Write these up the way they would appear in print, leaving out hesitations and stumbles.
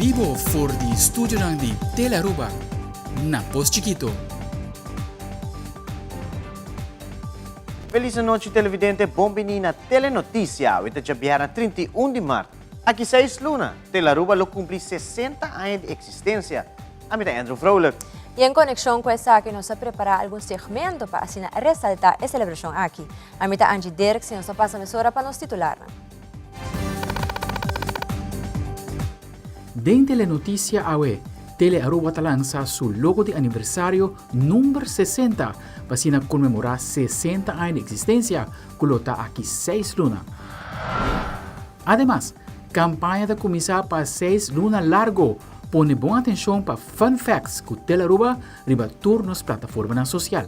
bibo for di studionan di Telearuba na Pos Chikito. Feliz anochi televidente, bon bini na Telenoticia. Awe ta djabièrnè 31 di mart. Aki seis luna, Telearuba lo cumpli 60 aña di existencia. Ami ta Andrew Vrolijk. Y en conexion cu esaki nos a prepara algun segmento pa asina resalta e celebracion aki. Ami ta Angie Dirks y nos ta pasa mesora pa nos titularnan. Den Telenoticia awe, Telearuba ta lansa su logo di aniversario number 60 pa asina conmemora 60 aña di existencia cu lo ta aki seis luna. Ademas, campaña ta cuminsa pa seis luna largo. Pone bon atencion pa fun facts cu Telearuba riba tur nos plataformanan social.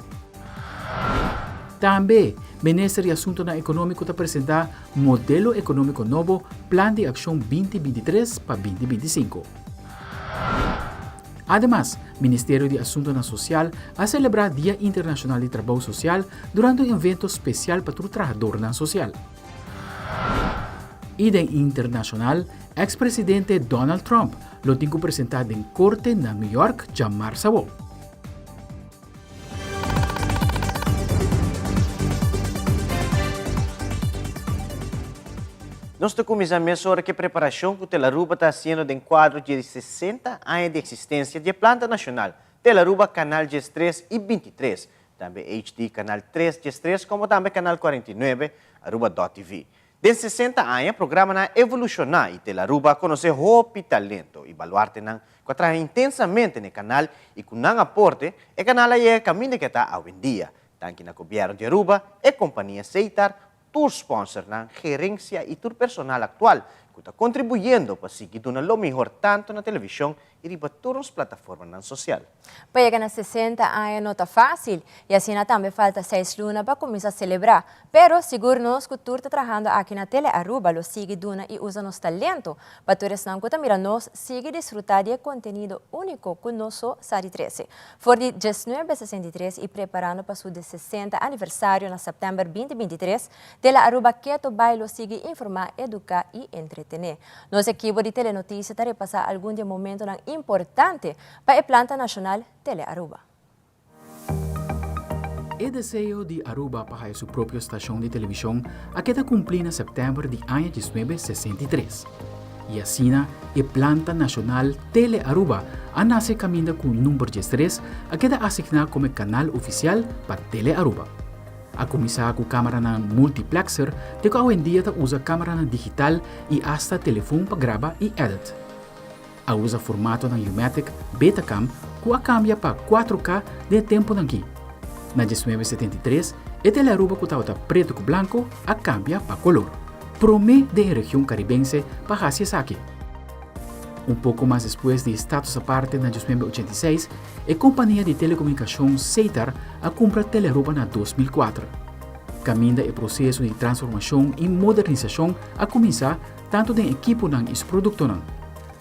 Tambe, Minister di Asuntonan Economico ta presenta Modelo Economico Nobo, Plan di Accion 2023 pa 2025. Ademas, Ministerio di Asuntonan Social a celebra Dia Internacional di Trabou Social durante un evento special pa tur trahadornan social. Y den internacional, ex presidente Donald Trump lo tin cu presenta den corte na New York djamarsa awo. Nos ta cuminsa mesora cu e preparacion cu Telaruba ta haciendo den cuadro dje di 60 aña di existencia dje planta nacional Telaruba Canal 13 y 23, tambe HD Canal 3 13 como tambe Canal 49 Aruba dot TV. Den 60 aña programanan a evoluciona y Telaruba a conoce hopi talento y baluartenan cu a traha intensamente na e canal y cu nan aporte e canal a yega caminda cu e ta awendia. Danki na Gobierno di Aruba, e compania Seitar, tur sponsornan, gerencia y tur personal actual cu ta contribuyendo pa sigui duna lo mihor tanto na television y riba tur nos plataformanan social. Pa yega na 60 aña no ta facil y asina tambe falta seis luna pa cuminsa celebra. Pero sigur nos cu tur ta trahando aki na Tele Aruba lo sigui duna y usa nos talento pa tur esnan cu ta mira nos sigui disfruta di e contenido unico cu nos so sa di trece. For di diesnuebe 63 y preparando pa su di 60 aniversario na september 2023, Tele Aruba keto bay lo sigui informa, educa y entretene. Nos ekipo di Telenoticia ta repasa algun di e momentonan importante pa e planta nacional Tele Aruba. E deseo di Aruba pa haya su propio stashon di televishon a keda kumplí na sèptèmber di aña 1963. I asina e planta nashonal Tele Aruba a nase kaminda ku number 13 a keda asigná komo e kanal ofisial pa Tele Aruba. A kuminsá ku kámaranan multiplexer te ku awendia ta usa kámaranan digital i asta telefon pa graba i edit. A usa formatonan U-matic, Betacam, ku a kambia pa 4K den e tempunan ki. Na 1973, e Telearuba ku tabata pretu ku blanko a kambia pa kolor. Promé den e region karibense pa hasi esaki. Un poko mas despues di Status Aparte na 1986, e kompania di telekomunikashon Setar a kumpra Telearuba na 2004. Kaminda e proseso di transformashon i modernisashon a kuminsá tantu den ekiponan i su produktonan.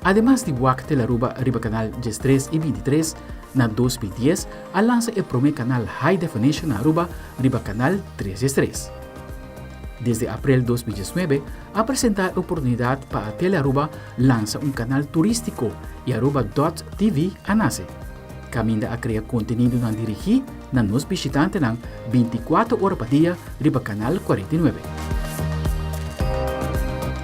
Ademas di wak Telaruba riba kanal 13 i 23, na 2010 a lansa e promé kanal High Definition na Aruba riba kanal 33. Desde aprel 2019 a presentá e oportunidat pa Telearuba lansa un kanal turístiko i Aruba dot TV a nase, kaminda a krea kontenidonan dirigí na nos bishitantenan 24 ora pa dia riba Kanal 49.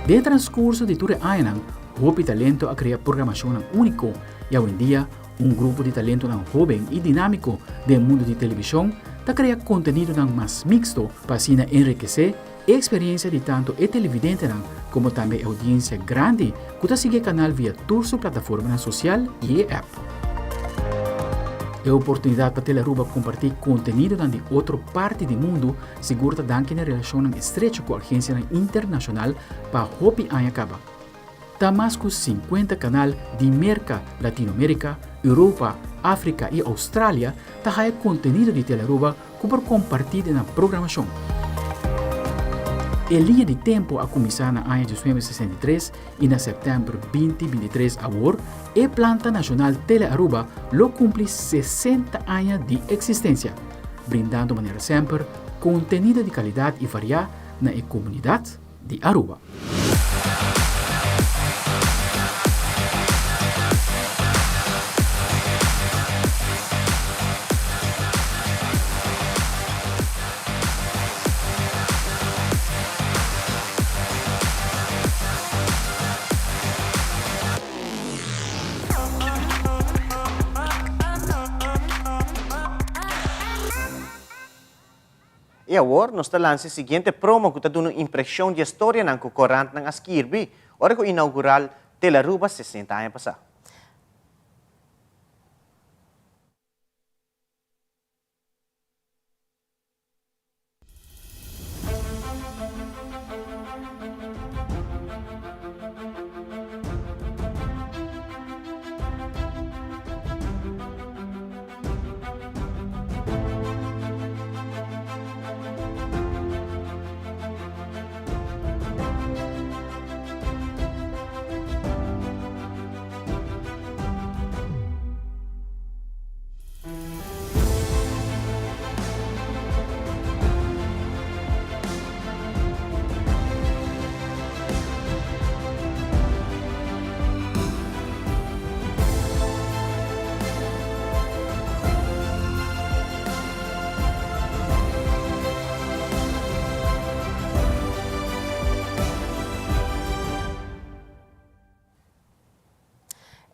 Den transkurso di tur e añanan, hopi talento a krea programashonnan úniko i awendia un grupo di talentonan hóben i dinámiko den mundu di televishon ta krea kontenidonan mas miksto pa asina enrikesé e eksperensia di tantu e televidentenan komo tambe e oudiensia grandi ku ta sigui e kanal via tur su plataformanan sosial i e app. E oportunidat pa Telearuba kompartí kontenidonan di otro parti di mundu sigur ta danki na relashonnan estrecho ku agensianan internashonal pa hopi aña kaba. Ta mas ku sinkuenta kanal di Merka, Latinomerika, Europa, Afrika i Australia ta haya kontenido di Telearuba ku por kompartí den nan programashon. E liña di tempu a kuminsá na aña 1963 i na sèptèmber 2023 awor e planta nashonal Telearuba lo kumpli 60 aña di eksistensia, brindando manera semper kontenido di kalidat i variá na e komunidat di Aruba. I awor nos ta lansa e siguiente promo ku ta duna un impreshon di e storianan ku korantnan a skirbi ora ku inaugural Telaruba 60 aña pasá.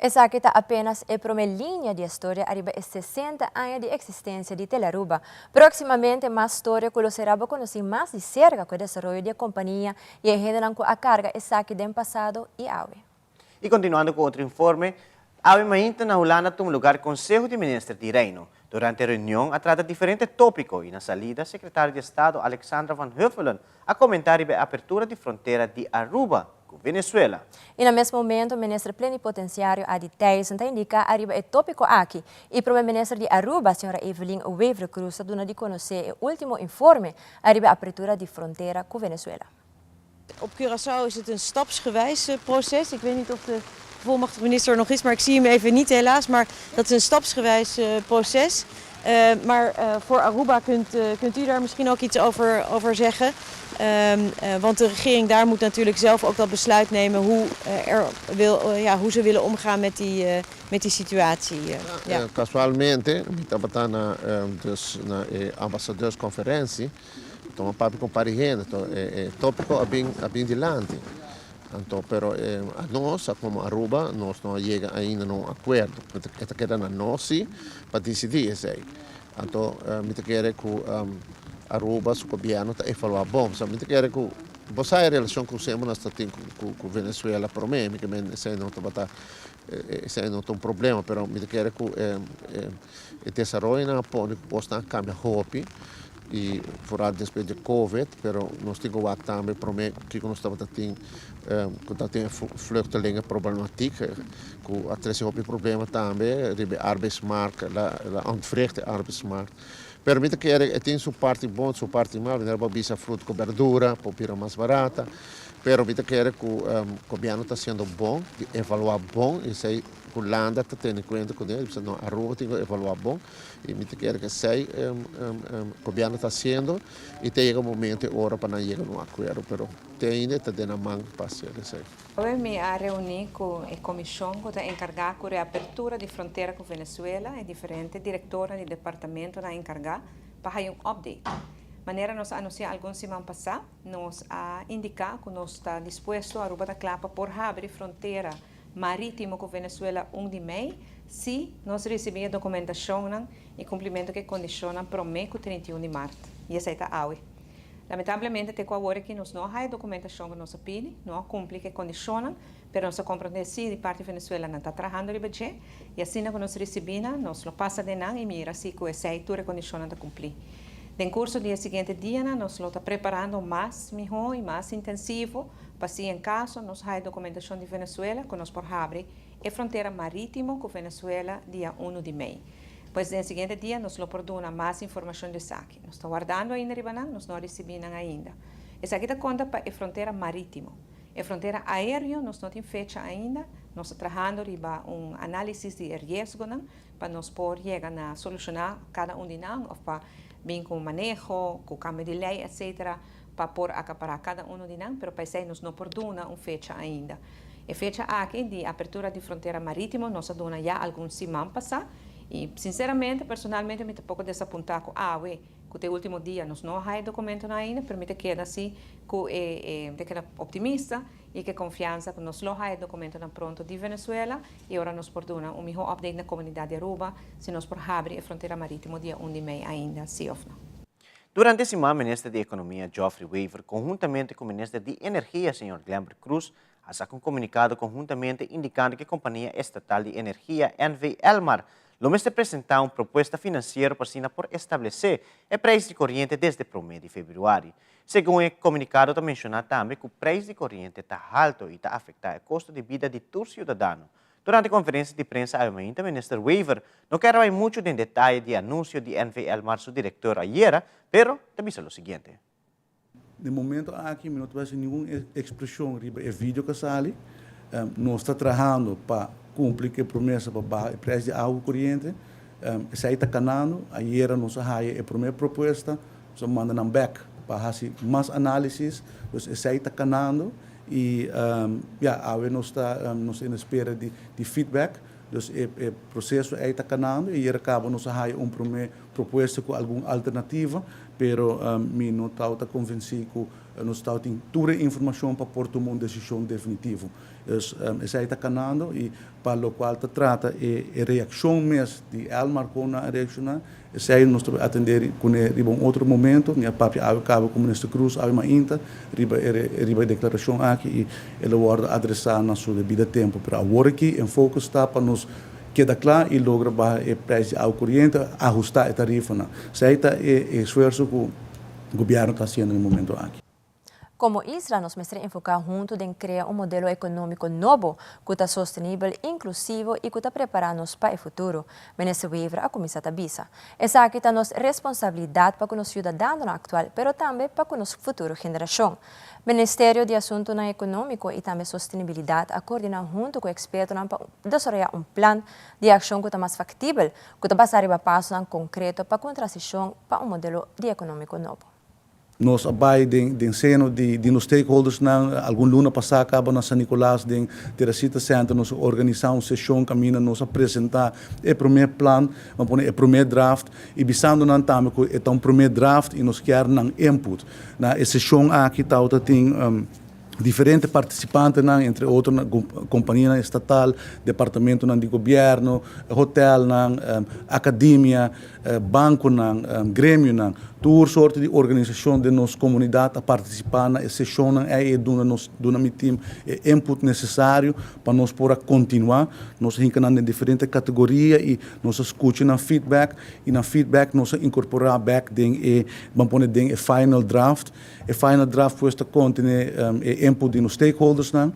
Esaki ta apenas e prome linea di e storia ariba e 60 aña di existencia di Telearuba. Proximamente mas storia cu lo sera bo conoci mas di cerca cu e desaroyo di e compania y e hendenan cu a carga esaki den pasado y awe. Y continuando cu otro informe, awe mainta na Hulanda a tuma lugar Conseho di Minister di Reino. Durante e reunion a trata diferente topico y na salida Secretario di Estado Alexandra van Huffelen a comenta riba e apertura di frontera di Aruba cu Venezuela. Y na mes momento Minister Plenipotenciario Adi Thijssen ta indica ariba e topico aki y Prome Minister di Aruba, Sra. Evelyn Wever-Croes ta duna di conoce e ultimo informe ariba e apertura di frontera cu Venezuela. Op Curaçao is het een stapsgewijs proces. Ik weet niet of de gevolmachtigde minister er nog is, maar ik zie hem even niet helaas. Maar dat is een stapsgewijs proces. Maar voor Aruba kunt, kunt u daar misschien ook iets over, over zeggen. Want de regering daar moet natuurlijk zelf ook dat besluit nemen hoe, er wil, ja, hoe ze willen omgaan met die, met die situatie. Ja. Casualmente, mi tabata na, dus na e ambassadeursconferentie. Tuma papia ku un par di hende, to e tópiko a bin a bin dilanti. Anto pero anos komo Aruba nos no a yega ainda na un akuerdo. E ta keda na nos si pa disidí esei. Anto mi ta kere ku Aruba su gobièrnu ta evaluá bon. Pasobra mi ta kere ku bo sa e relashon ku semper nos ta tin ku Venezuela promé, mi ke men esei no tabata esei no ta un problema, pero mi ta kere ku e desaroyonan a pone ku kosnan a kambia hopi. Y vooral despues di covid, pero nos tin cu wak tambe prome kico nos tabata tin cu ta tin e vluchtelingenproblematiek cu a trece hopi problema tambe riba e arbeidsmarkt, la ontwricht e arbeidsmarkt. Pero mi ta kere e tin su parti bon, su parti mal, manera bo a bisa fruta cu berdura por bira mas barata, pero mi ta kere cu gobierno ta haciendo bon di evalua bon esey Hulanda ta tene cuenta cu ne, bisa no Aruba tin cu evalua bon. I mi ta kere ku esei gobièrnu ta hasiendo i ta yega momento e ora pa nan yega na un akuerdo, pero te ainda e ta den nan man pa hasier esei. Awe mi a reuní ku e komishon ku ta enkargá ku reapertura di frontera ku Venezuela, e diferente direktornan di departamentonan enkargá pa haña un update. Manera nos a anunsiá algun siman pasá, nos a indiká ku nos ta dispuesto, Aruba ta kla pa por habri frontera Marítimo ku Venezuela un di mei, si nos risibí e dokumentashonnan i kumplimentu ku e kondishonnan promé ku 31 di mart, i esei ta awe. Lamentablemente te ku awor aki nos no a haya dokumentashon ku nos a pidi, no a kumpli ku e kondishonnan, pero nos a komprondé si di parti Venezuela nan ta trahando riba dje, i asina ku nos risibí nan, nos lo pasa den nan i mira si ku esei tur e kondishonnan ta kumplí. Den kurso di e siguiente dianan nos lo ta preparando mas mihó i mas intensivo Pa si en caso nos haya documentacion di Venezuela cu nos por habri e frontera maritimo cu Venezuela dia uno di mei. Pues den siguiente dia nos lo por duna mas informacion di esaki. Nos ta wardando ainda riba nan, nos no a ricibi nan ainda. Esaki ta conta pa e frontera maritimo. E frontera aereo nos no tin fecha ainda, nos ta trahando riba un analisis di e riesgonan pa nos por yega na soluciona cada un di nan of pa bin cu maneho, cu cambio di ley etc. Pa por acapará cada uno di nan, pero pa esei nos no por duna un fecha ainda. E fecha aki di apertura di frontera marítimo nos a duna ya algun siman pasá y sinceramente, personalmente mi ta poco desapuntá cu awe, cu ta e ultimo dia, nos no a haya documentonan ainda, pero mi ta keda si cu e, e, mi ta keda optimista y cu e confiansa cu nos lo haya documentonan pronto di Venezuela y ora nos por duna un miho update na comunidad di Aruba si nos por habri e frontera marítimo dia un di mei ainda, si of no. Durante siman, Minister di Economia Geoffrey Wever, conhuntamente cu Minister di Energia, señor Glenbert Croes, a saca un comunicado conhuntamente indicando cu e compania estatal di energia NV Elmar lo mester presenta un propuesta financiero pa asina por establece e prijs di coriente desde prome di februari. Segun e comunicado ta menciona tambe cu prijs di coriente ta halto y ta afecta e costo di bida di tur ciudadano. Durante conferencia di prensa awe mainta Minister Wever no kier a bay mucho den detaye di e anuncio di NV Elmar su director ayera, pero ta bisa lo siguiente. Na e momento aki mi no ta haci ningun expresion riba e video cu a sali. Nos ta trahando pa cumpli cu e promesa pa baha e prijs di awa cu coriente. Esey ta canando. Ayera nos a haya e prome propuesta. Nos a manda nan bek pa haci mas analisis. Dus esey ta canando y ya, awe nos ta nos ta en espera di feedback. Dus e proceso ey ta canando y ayera caba nos a haya un prome propuesta cu algun alternativa, pero mi no tawata convenci cu nos tawatin tur e informacion pa por tuma un decision definitivo. Dus esey ta canando y pa locual ta trata e reaccion mes di Elmar con nan a reacciona, Esei nos ta atendé kuné riba un otro momento. Mi a papia awe kaba ku Minister Croes awe mainta riba e riba e deklarashon aki i e lo wòrdu adresá na su debida tempu. Pero awor aki enfoke sta pa nos keda kla i logra baha e preis di awa koriente, ahustá e tarifanan. Esei ta e esfuerso ku gobièrnu ta hasiendo na e momento aki. Komo isla nos mester enfoká huntu den krea un modelo ekonómiko nobo ku ta sostenibel, inklusivo i ku ta prepará nos pa e futuro, Minister Wever a kuminsá ta bisa. Esaki ta nos responsabilidat pa ku nos siudadanonan aktual pero tambe pa ku nos futuro generashon. Ministerio di Asuntunan Ekonómiko i tambe Sostenibilidat a koordiná huntu ku ekspertonan pa desaroyá un plan di akshon ku ta mas faktibel, ku ta basá riba pasonan konkreto pa ku un transishon pa un modelo di ekonómiko nobo. Nos a bai den den seno di di nos stakeholdersnan. Algun luna pasá kaba na San Nicolas den Teresita Center nos a organisá un seshon kaminda nos a presentá e promé plan, ban pone e promé draft i bisando nan tambe ku e ta un promé draft i nos kier nan input. Na e seshon aki tabata tin diferente partisipantenan, entre otro kompanianan estatal, departamentonan di gobièrnu, hotelnan, akademia, bankonan, gremionan, tur sorte di organisashon den nos komunidat a partisipá na e seshonnan ei i duna nos, duna mi tim e input nesesario pa nos por a kontinuá. Nos a hinka nan den diferente kategoria i nos a skucha nan feedback i nan feedback nos a inkorporá bèk den e, ban pone den e final draft. E final draft pues ta kontene e input di nos stakeholdersnan.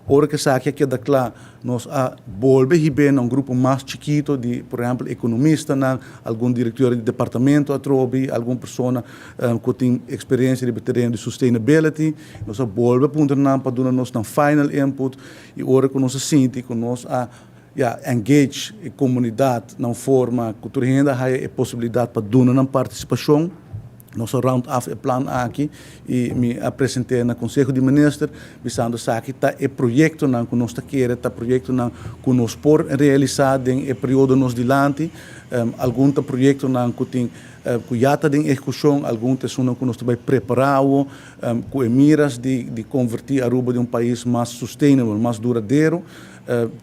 Ora ku esaki a keda kla, nos a bolbe hib'é na un grupo mas chikito di, por ehèmpel, ekonomistanan, algun direktor di departamento atrobe, algun persona ku tin eksperensia riba e tereno di sustainability. Nos a bolbe puntra nan pa duna nos nan final input i ora ku nos a sinti ku nos a ya engage e komunidat na un forma ku tur hende a haya e posibilidat pa duna nan partisipashon, Nos a round af e plan aki y mi a present'é na Conseho di Minister bisando esaki ta e proyectonan cu nos ta kere, ta proyectonan cu nos por realisa den e periodo nos dilanti. Algun ta proyectonan cu tin cu ya ta den ehecucion, algun ta esunnan cu nos ta bay prepara awo cu e miras di di converti Aruba den un pais mas sustainable, mas duradero.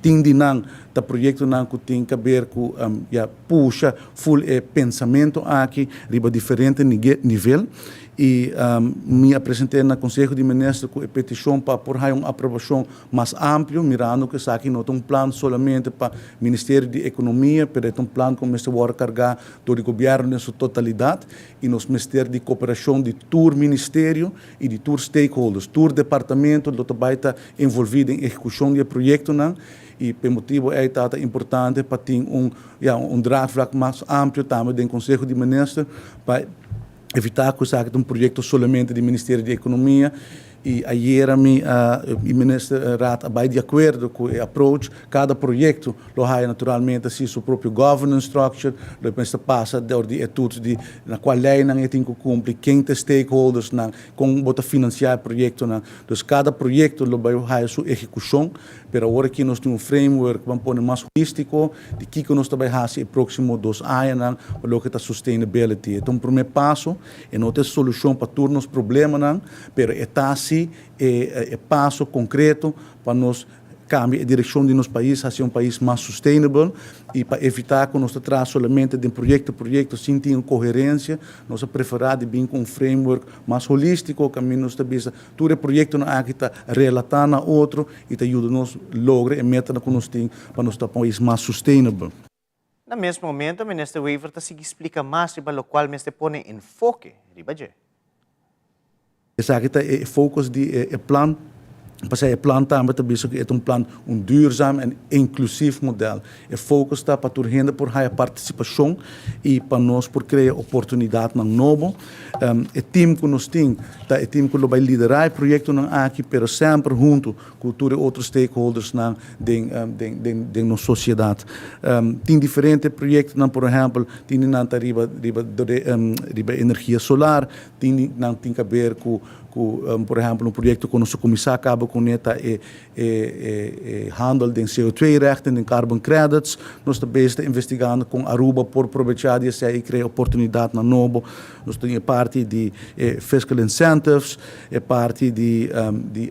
Tin di nan ta proyectonan cu tin caber cu ya pusha full e pensamento aki riba diferente nivel y mi a presente na Conseho di Minister cu e peticion pa por haya un aprobacion mas amplio mirando cu esaki no ta un plan solamente pa Ministerio di Economia pero e ta un plan cu mester worde carga door di Gobierno den su totalidad y nos mester di cooperacion di tur ministerio y di tur stakeholders, tur departamento lo ta bay ta envolvi den ehecucion di e proyectonan y p'e motibo ey ta ta importante pa tin un ya un draagvlak mas amplio tambe den Conseho di Minister pa evita cu esaki ta un proyecto solamente di Ministerio di Economia y ayera mi a y Minister Raad a bay di acuerdo cu e approach cada proyecto lo haya naturalmente si su propio governance structure lo mester pasa dor di e toets di na cual leynan e tin cu cumpli ken ta e stakeholdersnan con bo ta financia e proyectonan dus cada proyecto lo bay haya su ehecucion. Pero awor aki nos tin un framework ban pone mas holístiko di kiko nos ta bai hasi e próksimo dos añanan pa loke ta sustainability. E ta un promé paso, e no ta e solushon pa tur nos problemanan, pero e ta si e paso konkreto pa nos kambia e direkshon di nos pais hasi un pais mas sustainable i pa evitá ku nos ta traha solamente den proyekto proyekto sin tin un koherensia, nos a preferá di bin ku un framework mas holístiko kaminda nos ta bisa tur e proyektonan aki ta relatá na otro i ta yuda nos logra e metanan ku nos tin pa nos ta un pais mas sustainable. Na mes momento Minister Wever ta sigui splica mas riba locual mester pone enfoke riba dje. Esaki ta e focus di e plan, pasobra e plan tambe ta bisa cu e ta un plan un duurzaam en inclusief model. E focus ta pa tur hende por haya participacion y pa nos por crea oportunidadnan nobo. E team cu nos tin ta e team cu lo bay lidera e proyectonan aki, pero semper hunto cu tur e otro stakeholdersnan den den den nos sociedad. Tin diferente proyectonan, por ehempel, tin di nan ta riba riba riba energia solar, tin di nan tin ka ber cu cu por ehempel un proyecto cu nos a cuminsa caba cune ta e e e handel den CO2 rechten, den carbon credits. Nos ta bezig ta investigando con Aruba por probecha di esey y crea oportunidadnan nobo. Nos tin e parti di e fiscal incentives, E parti di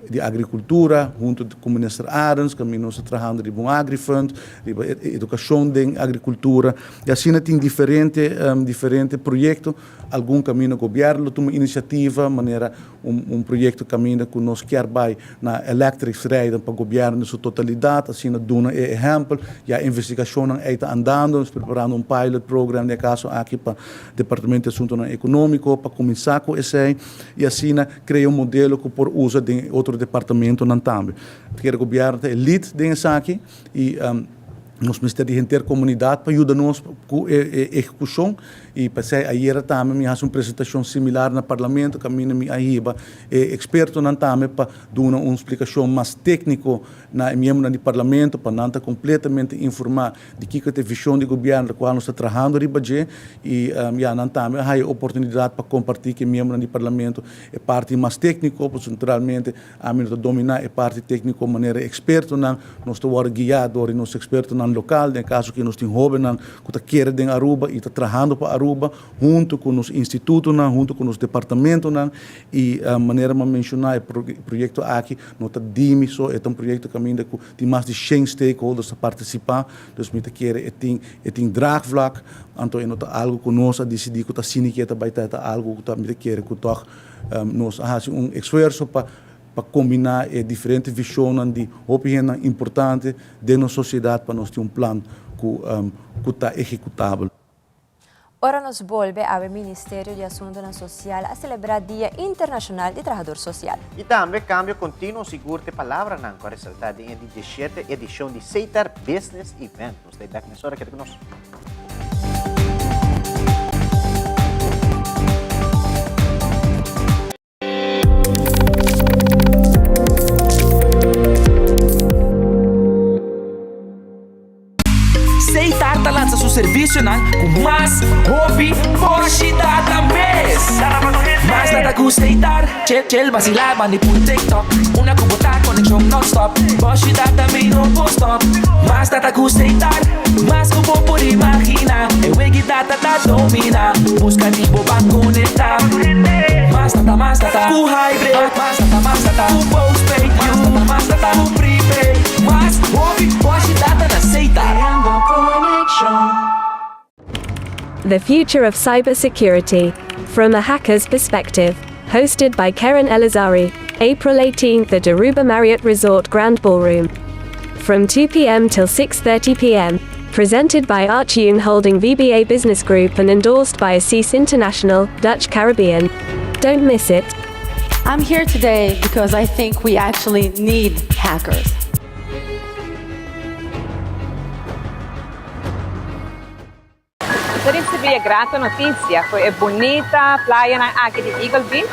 di agricultura hunto cu Minister Arends caminda nos ta trahando riba un agrifund, riba educacion den agricultura y asina tin diferente diferente proyecto, algun caminda gobierno lo tuma iniciativa manera un un proyecto caminda cu nos kier bay na electric rijden pa gobierno den su totalidad, asina duna e ehempel, ya investigacionnan ey ta andando, nos preparando un pilot program den e caso aki pa Departamento di Asuntonan Economico pa cuminsa cu esey. i asina krea un modelo ku por usa den e otro departamentonan tambe. Ta kere gobièrnu ta e lead den esaki i nos mester di henter komunidat pa yuda nos ku e ehekushon i p'esei ayera tambe mi hasi un presentashon similar na parlamento kaminda mi a hiba e ekspertonan tambe pa duna un splikashon mas tékniko na e miembronan di parlamento pa nan ta kompletamente informá di kiko ta e vishon di gobièrnu lokual nos ta trahando riba dje i ya nan tambe a haya oportunidat pa kompartí ku e miembronan di parlamento e parti mas tékniko pasobra naturalmente ami no ta dominá e parti tékniko manera e ekspertonan nos ta wòrdu guiá dor di nos ekspertonan lokal den e kaso aki nos tin hóbennan ku ta kere den Aruba i ta trahando pa Aruba huntu ku nos institutonan huntu ku nos departamentonan i manera mi a menshoná e proyekto aki no ta dimi so e ta un proyekto kaminda ku Tin mas di shen stakeholders ta partisipá, dus mi ta kere e tin e tin draagvlak, anto e no ta algu ku nos a disidí ku ta asina ke ta bai ta, e ta algu ku ta mi ta kere ku tòg nos a hasi un esfuerso pa pa kombiná e diferente vishonnan di hopi hendenan importante den nos sosiedat pa nos tin un plan ku ku ta ehekutabel. Ora nos bolbe awe Ministerio di Asuntonan Sosial a selebrá Dia Internashonal di Trahador Sosial. I tambe kambio kontinuo sigur t'e palabranan ku a resaltá den e di dieshete edishon di Seitar Business Event. Nos ta e bèk mesora, keda ku nos. Seitar ta lansa su servisionan ku mas hopi boshi data mes. Mas data ku Seitar, chill chill basila bandi pur TikTok. Una ku bo ta konekshon non-stop, boshi data mi no por stop. Mas data ku Seitar, mas ku bo por imagina. E wegi data ta domina, buska di bo ban konekta. Mas data, mas data ku hybrid, mas data, mas data ku postpaid, mas data, mas data ku prepaid. Mas hopi boshi data na Seitar. The Future of Cybersecurity From a Hacker's Perspective. Hosted by Keren Elazari, April 18th at Aruba Marriott Resort Grand Ballroom. From 2 p.m. till 6.30 p.m. Presented by Archune Holding VBA Business Group and endorsed by Assis International, Dutch Caribbean. Don't miss it. I'm here today because I think we actually need hackers. Nos a ricibi e grato noticia cu e bunita playanan aki di Eagle Beach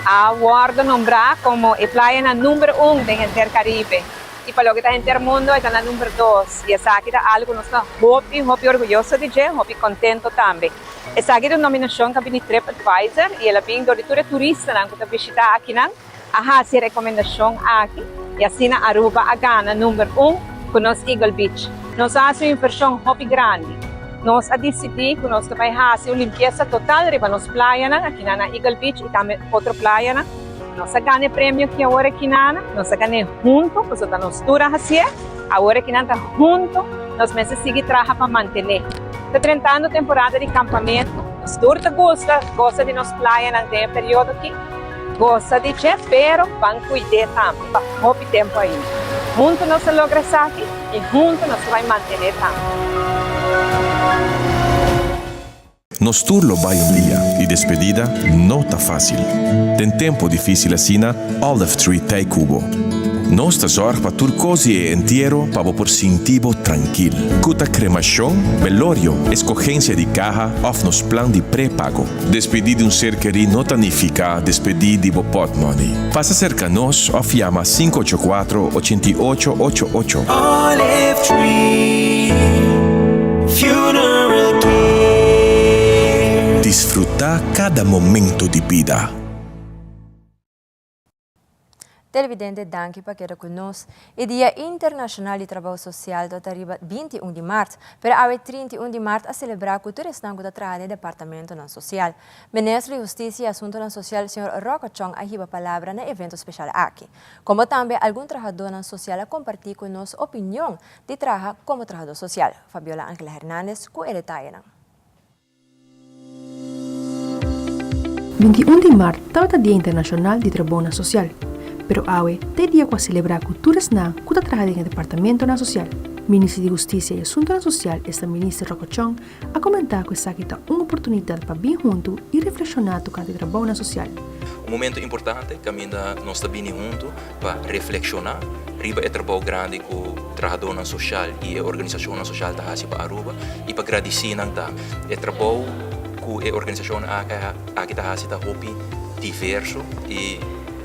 a wordo nombra como e playanan number un den henter Caribe y pa loke ta henter mundo e ta na number dos y esaki ta algo cu nos ta hopi hopi orguyoso di dje, hopi contento tambe. Esaki ta un nominacion cu a bini Trip Advisor y el a bin dor di tur e turistanan cu ta bishita akinan. a hasi e rekomendashon aki i asina Aruba a gana number un ku nos Eagle Beach. Nos a hasi un invershon hopi grandi. Nos a disidí ku nos ta bai hasi un limpiesa total riba nos playanan akinan na Eagle Beach i tambe otro playanan. Nos a gana e premio aki awor aki nana, nos a gan'é hunto, pasobra ta nos tur a hasié. Awor aki nan ta hunto, nos mester sigui traha pa mantené. Ta drentando temporada di kampamentu, nos tur ta gusta gosa di nos playanan den e periodo aki, gosa di dje, pero ban kuid'é tambe pa hopi tempu ainda. Hunto nos a logra esaki i hunto nos ta bai mantené tambe. Nos tur lo bai un dia y despedida no ta facil. Den tempo dificil asina, Olive Tree t'ey cu bo. Nos ta zorg pa tur cos di e entiero pa bo por sinti bo trankil. Cu ta cremacion, belorio, escogencia di caha of nos plan di prepago. Despedi di un ser keri no ta nifica despedi di bo potmoney. Pasa cerca nos of yama sinku ocho kuatro, ochenta i ocho, ocho ocho. Olive Tree Funeral Care. Disfruta cada momento di bida. Televidente danki pa keda ku nos. E Dia Internashonal di Trabou Sosial ta ta riba 21 di mart, pero awe 31 di mart a selebrá ku tur esnan ku ta traha den departamentonan sosial. Minister di Hustisia y Asuntonan Social, señor Rocco Chong a hiba palabra na e evento special aki. Como tambe algun trahadornan social a comparti cu nos opinion di traha como trahador social. Fabiola Angela Hernandez cu e detayenan. 21 di mart tabata Dia Internacional di Trabounan Social, pero awe ta e dia cu a celebra cu tur esnan cu ta traha den e departamentonan social. Minister di Husticia y Asuntonan Social, esta Minister Rocco Chong, a komentá ku esaki ta un oportunidat pa bin huntu i reflekshoná tokante trabounan sosial. Un momento importante kaminda nos ta bini huntu pa reflekshoná riba e trabou grandi ku trahadónan soshal i e organisashonnan soshal ta hasi pa Aruba i pa gradisí nan tambe. E trabou ku e organisashonnan aki ta hasi ta hopi diverso i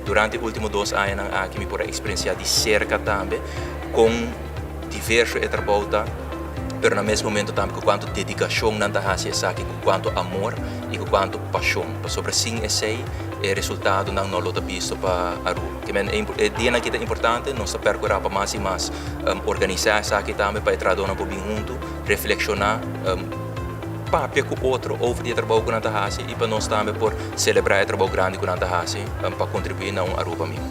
durante e último dos añanan aki mi por a eksperensiá di serka tambe kon diverso e trabou ta, pero na mes momento tambe ku kuantu dedikashon nan ta hasi esaki, ku kuantu amor i ku kuantu pashon, pasobra sin esei e resultadonan no lo ta bisto pa Aruba. Ke men e dianan aki ta importante, nos ta perkurá pa mas i mas organisá esaki tambe pa e trahadónan por bin huntu, reflekshoná, papia ku otro over di e trabou ku nan ta hasi i pa nos tambe por selebrá e trabou grandi ku nan ta hasi pa kontribuí na un Aruba mihó.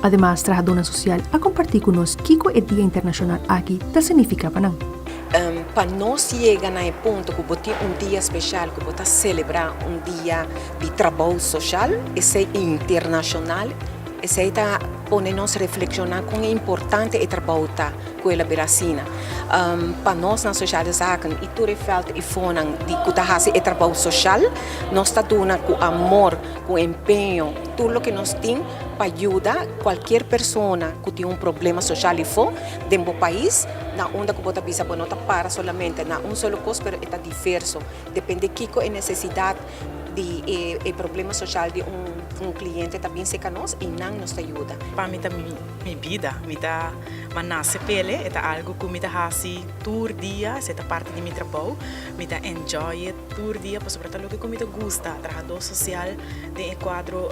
Ademas, trahadónan sosial a kompartí ku nos kiko e dia internashonal aki ta signifiká pa nan. Pa nos yega na e punto ku bo tin un dia speshal ku bo ta selebrá un dia di trabou soshal, esei internashonal, esei ta pone nos reflekshoná kon importante e trabou ta ku el a bira asina. Pa nos na Sociale Zaken i tur e vèlt i fonan di ku ta hasi e trabou soshal, nos ta duna ku amor, ku empeño, tur loke nos tin pa yuda cualkier persona cu tin un problema social ifo den bo pais, na unda cu bo ta bisa bo no ta para solamente na un solo cos pero e ta diverso, depende kico e necesidad di e problema social di un cliente ta bin cerca nos y nan nos ta yuda. Pa mi ta mi bida, mi ta ma nace p'ele, e ta algo cu mi ta haci tur dia, esey ta parti di mi trabou, mi ta enjoy it tur dia pasobra ta loke cu mi ta gusta, trahador social den e cuadro.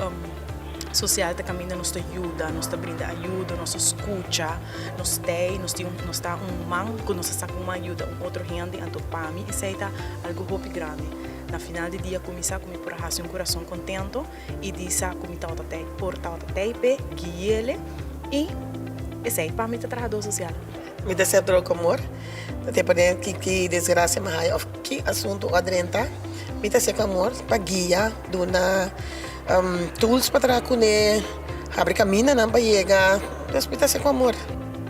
Sosial ta kaminda nos ta yuda, nos ta brinda ayudo, nos ta skucha, nos tei, nos tin nos ta un man ku nos ta sa kon man yuda un otro hende, anto pa mi esei ta algu hopi grandi. Na final di dia kuminsá ku mi por a hasi un kurason kontento i di sa ku mi tabata tei, por tabata tei p'e guiele i esei pa mi ta trahadó sosial. Mi ta sep ku amor, ta depende ki ki desgracia mi haya of ki asunto a drenta, mi ta sep ku amor pa guia, duna tools pa traha kuné, habri kamindanan pa yega, dus mi ta sep ku amor.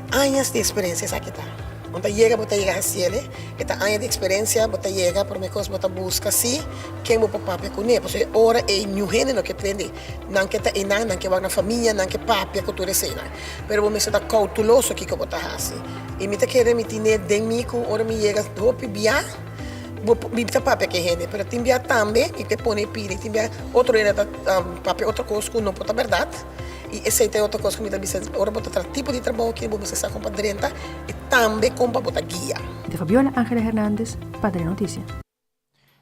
Añas di eksperensia esaki ta. Bo ta yega bo ta yega hasiel e ta aña di eksperensia bo ta yega prome kos bo ta buska si ken bo por papia kuné pasobra e ora ei niun hende no ke prende nan ke ta einan nan ke wak nan famia nan ke papia ku tur eseinan. Pero bo mester ta koutuloso kiko bo ta hasi. I mi ta kere mi tine den mi ku ora mi yega hopi bia, bo mi ta papia ku e hende, pero tin bia tambe mi ta pone e pidi, tin bia otro hende ta papia otro kos ku no por ta bèrdat. I esei ta e otro kos ku mi ta bisa, ora bo ta traha tipo di trabou aki bo mester sa kon pa drenta i tambe kon pa bo ta guia. De Fabiola Angela Hernandez pa Telenoticia.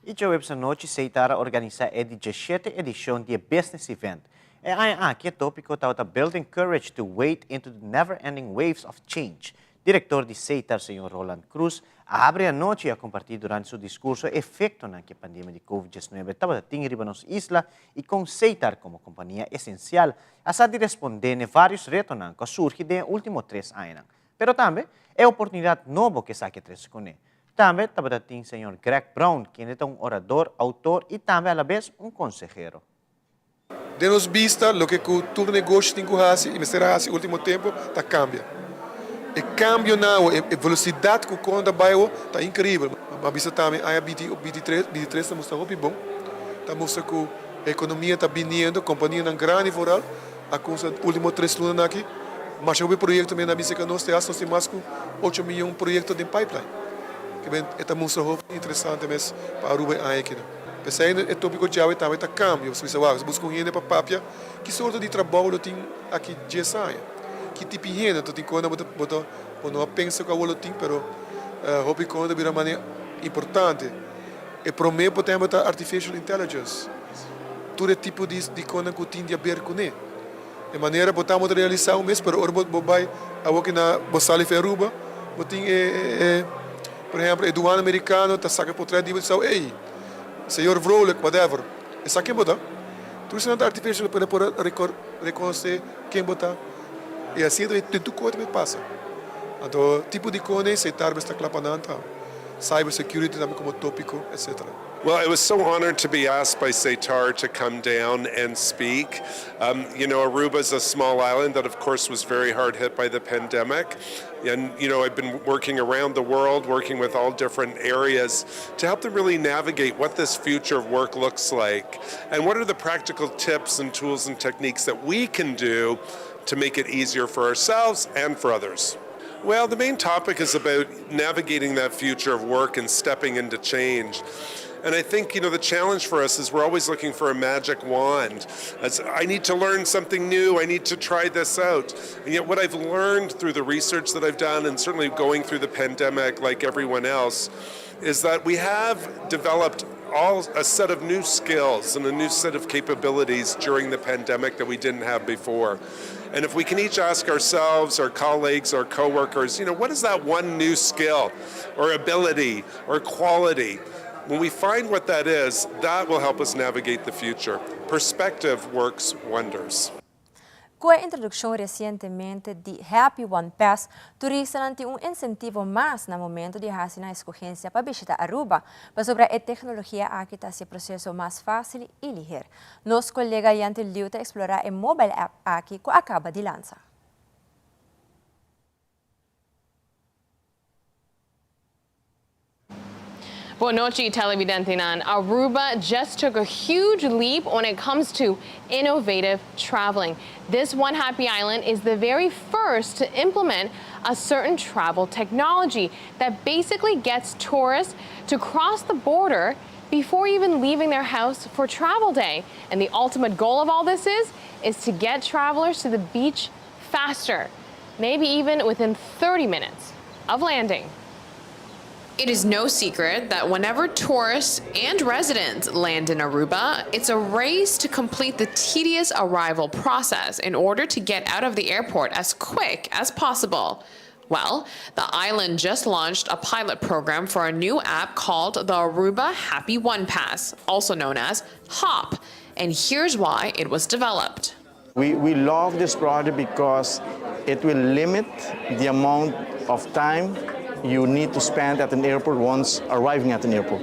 I djaweps anochi Seitar a organisá e di djeshete edishon di e Business Event. E aña aki e tópiko tabata Building Courage to Wade into the Never-Ending Waves of Change. Direktor di Setar, señor Roland Croes, a habri anochi i a kompartí durante su diskurso e efektonan ku e pandemia di Covid diesnuebe tabata tin riba nos isla i kon Setar komo kompania esensial a sa di respondé n'e vários retonan ku a surgi den e último tres añanan, pero tambe e oportunidat nobo ku esaki a trese kuné. Tambe tabata tin señor Greg Brown, kende ta un orador, outor i tambe alabes un konsehero. Den nos bista, loke ku tur negoshi tin ku hasi i mester a hasi último tempu ta kambia. E kambionan awo, e velosidat ku kona ta bai awo ta inkribel. Mi a bisa tambe aña binti bintitres bintitres ta mustra hopi bon. Ta mustra ku e ekonomia ta biniendo, kompanianan grandi foral a kumsa último tres lunanan aki masha hopi proyekto mi a bisa ku nos te hasta nos tin mas ku ocho miyon proyekto den pipeline. E ta mustra hopi interesante mes pa Aruba e aña akinan. P'esei e tópiko djawe tambe ta kambia. Bo bisa, Wak, si buska un hende pa papia, ki sorto di trabou lo tin aki dies aña? Ki tipi hende? Anto tin kosnan bo ta bo ta bo no a pensa ku awor lo tin, pero hopi kosnan ta bira manera importante. E promé por tempu ta artificial intelligence. Tur e tipo di di kosnan ku tin di aber kuné. E manera bo ta bo ta realisá un mes, pero ora bo bo bai awor ki na bo sali for Aruba, bo tin e e. Por ehempel, e duana merikano ta saka potret di bo i ta sa, Ey, señor Vrolijk, whatever. E sa ken bo ta. Tur esnan ta artificial pa e por rekonosé ken bo ta. I asina ta den tur kos ta pasa. Anto, tipo di kos ei tarbe ta kla pa nan ta. Cyber security tambe komo topiko, etcetera. Well, I was so honored to be asked by SETAR to come down and speak. Um, you know, Aruba is a small island that, of course, was very hard hit by the pandemic. And, you know, I've been working around the world, working with all different areas to help them really navigate what this future of work looks like and what are the practical tips and tools and techniques that we can do to make it easier for ourselves and for others. Well, the main topic is about navigating that future of work and stepping into change. And I think, you know, the challenge for us is we're always looking for a magic wand. As I need to learn something new, I need to try this out. And yet what I've learned through the research that I've done and certainly going through the pandemic like everyone else is that we have developed all a set of new skills and a new set of capabilities during the pandemic that we didn't have before. And if we can each ask ourselves, our colleagues, our coworkers, you know, what is that one new skill or ability or quality? When we find what that is, that will help us navigate the future. Perspective works wonders. Ku e introdukshon resientemente di Happy One Pass, turistanan tin un insentivo mas na momento di hasi nan eskogensia pa bishita Aruba, pasobra e teknologia aki ta hasi e proseso mas fásil i liher. Nos kolega Yanti Liu ta eksplorá e mobile app aki ku a kaba di lansa. Bon nochi televidentenan. Aruba just took a huge leap when it comes to innovative traveling. This One Happy Island is the very first to implement a certain travel technology that basically gets tourists to cross the border before even leaving their house for travel day. And the ultimate goal of all this is, is to get travelers to the beach faster, maybe even within 30 minutes of landing. It is no secret that whenever tourists and residents land in Aruba, it's a race to complete the tedious arrival process in order to get out of the airport as quick as possible. Well, the island just launched a pilot program for a new app called the Aruba Happy One Pass, also known as HOP. And here's why it was developed. We, we love this project because it will limit the amount of time you need to spend at an airport once arriving at an airport.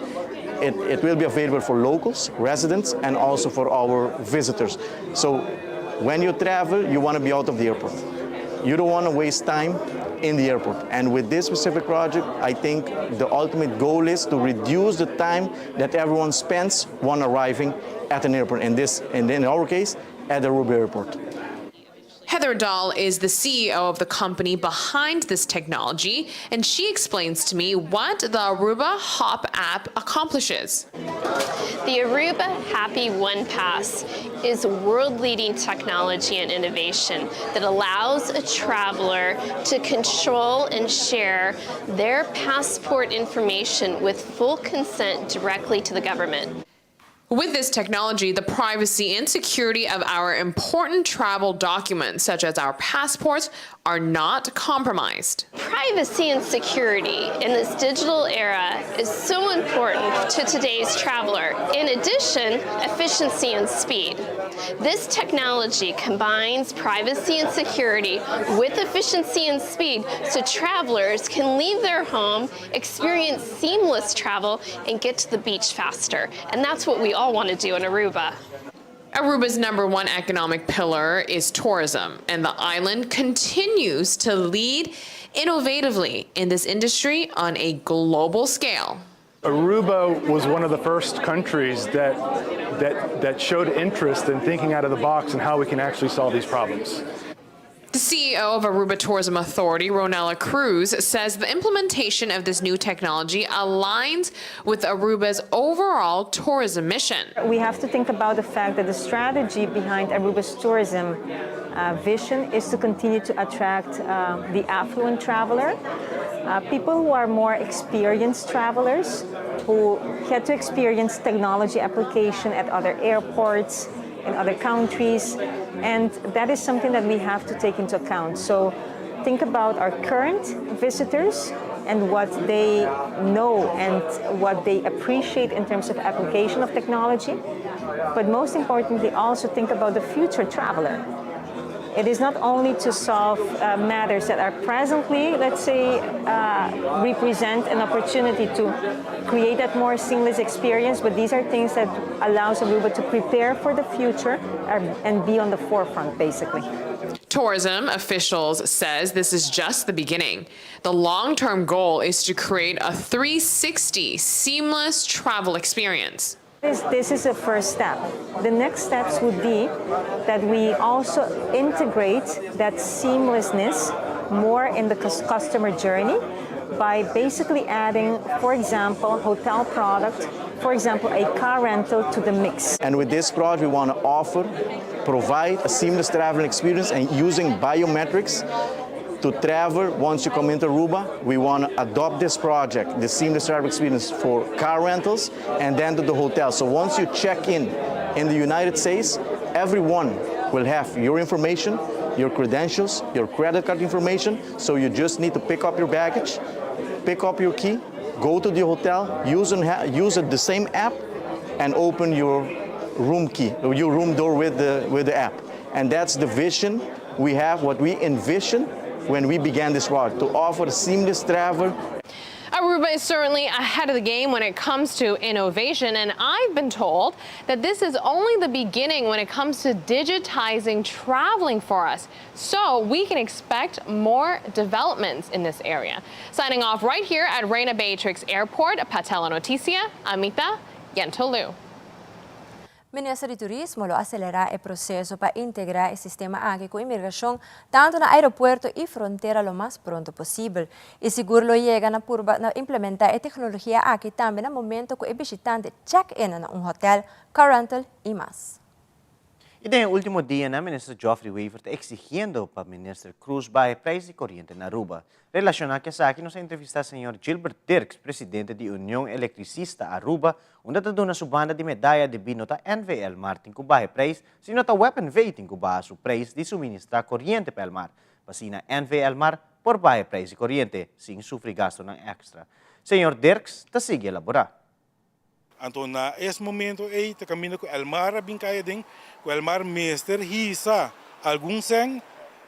It, it will be available for locals, residents, and also for our visitors. So when you travel, you want to be out of the airport. You don't want to waste time in the airport. And with this specific project, I think the ultimate goal is to reduce the time that everyone spends when arriving at an airport. In this, and in our case, at the Aruba Airport. Heather Dahl is the CEO of the company behind this technology, and she explains to me what the Aruba Hop app accomplishes. The Aruba Happy One Pass is world-leading technology and innovation that allows a traveler to control and share their passport information with full consent directly to the government. With this technology, the privacy and security of our important travel documents, such as our passports, are not compromised. Privacy and security in this digital era is so important to today's traveler. In addition, efficiency and speed. This technology combines privacy and security with efficiency and speed so travelers can leave their home, experience seamless travel, and get to the beach faster. And that's what we all want to do in Aruba. Aruba's number one economic pillar is tourism, and the island continues to lead innovatively in this industry on a global scale. Aruba was one of the first countries that, that, that showed interest in thinking out of the box and how we can actually solve these problems. The CEO of Aruba Tourism Authority, Ronella Cruz, says the implementation of this new technology aligns with Aruba's overall tourism mission. We have to think about the fact that the strategy behind Aruba's tourism vision is to continue to attract the affluent traveler, people who are more experienced travelers, who get to experience technology application at other airports, in other countries, and that is something that we have to take into account. So think about our current visitors and what they know and what they appreciate in terms of application of technology. But most importantly, also think about the future traveler. It is not only to solve matters that are presently, let's say, represent an opportunity to create that more seamless experience, but these are things that allows Aruba to prepare for the future and be on the forefront, basically. Tourism officials says this is just the beginning. The long-term goal is to create a 360 seamless travel experience. This is a first step. The next steps would be that we also integrate that seamlessness more in the customer journey by basically adding, for example, hotel product, for example, a car rental to the mix. And with this project, we want to offer, provide a seamless traveling experience and using biometrics to travel once you come into Aruba. We want to adopt this project, the seamless travel experience for car rentals and then to the hotel. So once you check in the United States, everyone will have your information, your credentials, your credit card information. So you just need to pick up your baggage, pick up your key, go to the hotel, use it, the same app, and open your room key, your room door with the app. And that's the vision we have, what we envision when we began this project, to offer seamless travel. Aruba is certainly ahead of the game when it comes to innovation, and I've been told that this is only the beginning when it comes to digitizing traveling for us. So we can expect more developments in this area. Signing off right here at Reina Beatrix Airport, Pa Telenoticia, Ami ta Yentolu. Minister di Turismo lo acelera e proceso pa integra e sistema aki cu inmigracion tanto na aeropuerto y frontera lo mas pronto posibel. Y sigur lo yega na purba na implementa e tecnologia aki tambe na momento cu e bishitante check-in na un hotel, car rental y mas. Y den ultimo dia, e minister Geoffrey Wever ta exigiendo pa minister Croes baha prijs di coriente na Aruba. Relaciona cu esaki, nos a entrevista señor Gilbert Dirks, presidente di Union Electricista Aruba, unda ta duna su banda di medaya di no ta NV Elmar tin cu baha prijs, sino ta WEB NV tin cu baha su prijs di suministra coriente pa Elmar. Asina NV Elmar por baha prijs di coriente, sin sufri gasto extra. Señor Dirks, ta sigui elabora. Anto na e momento ey ta caminda cu Elmar a bin cay den, cu Elmar mester hisa algun cen,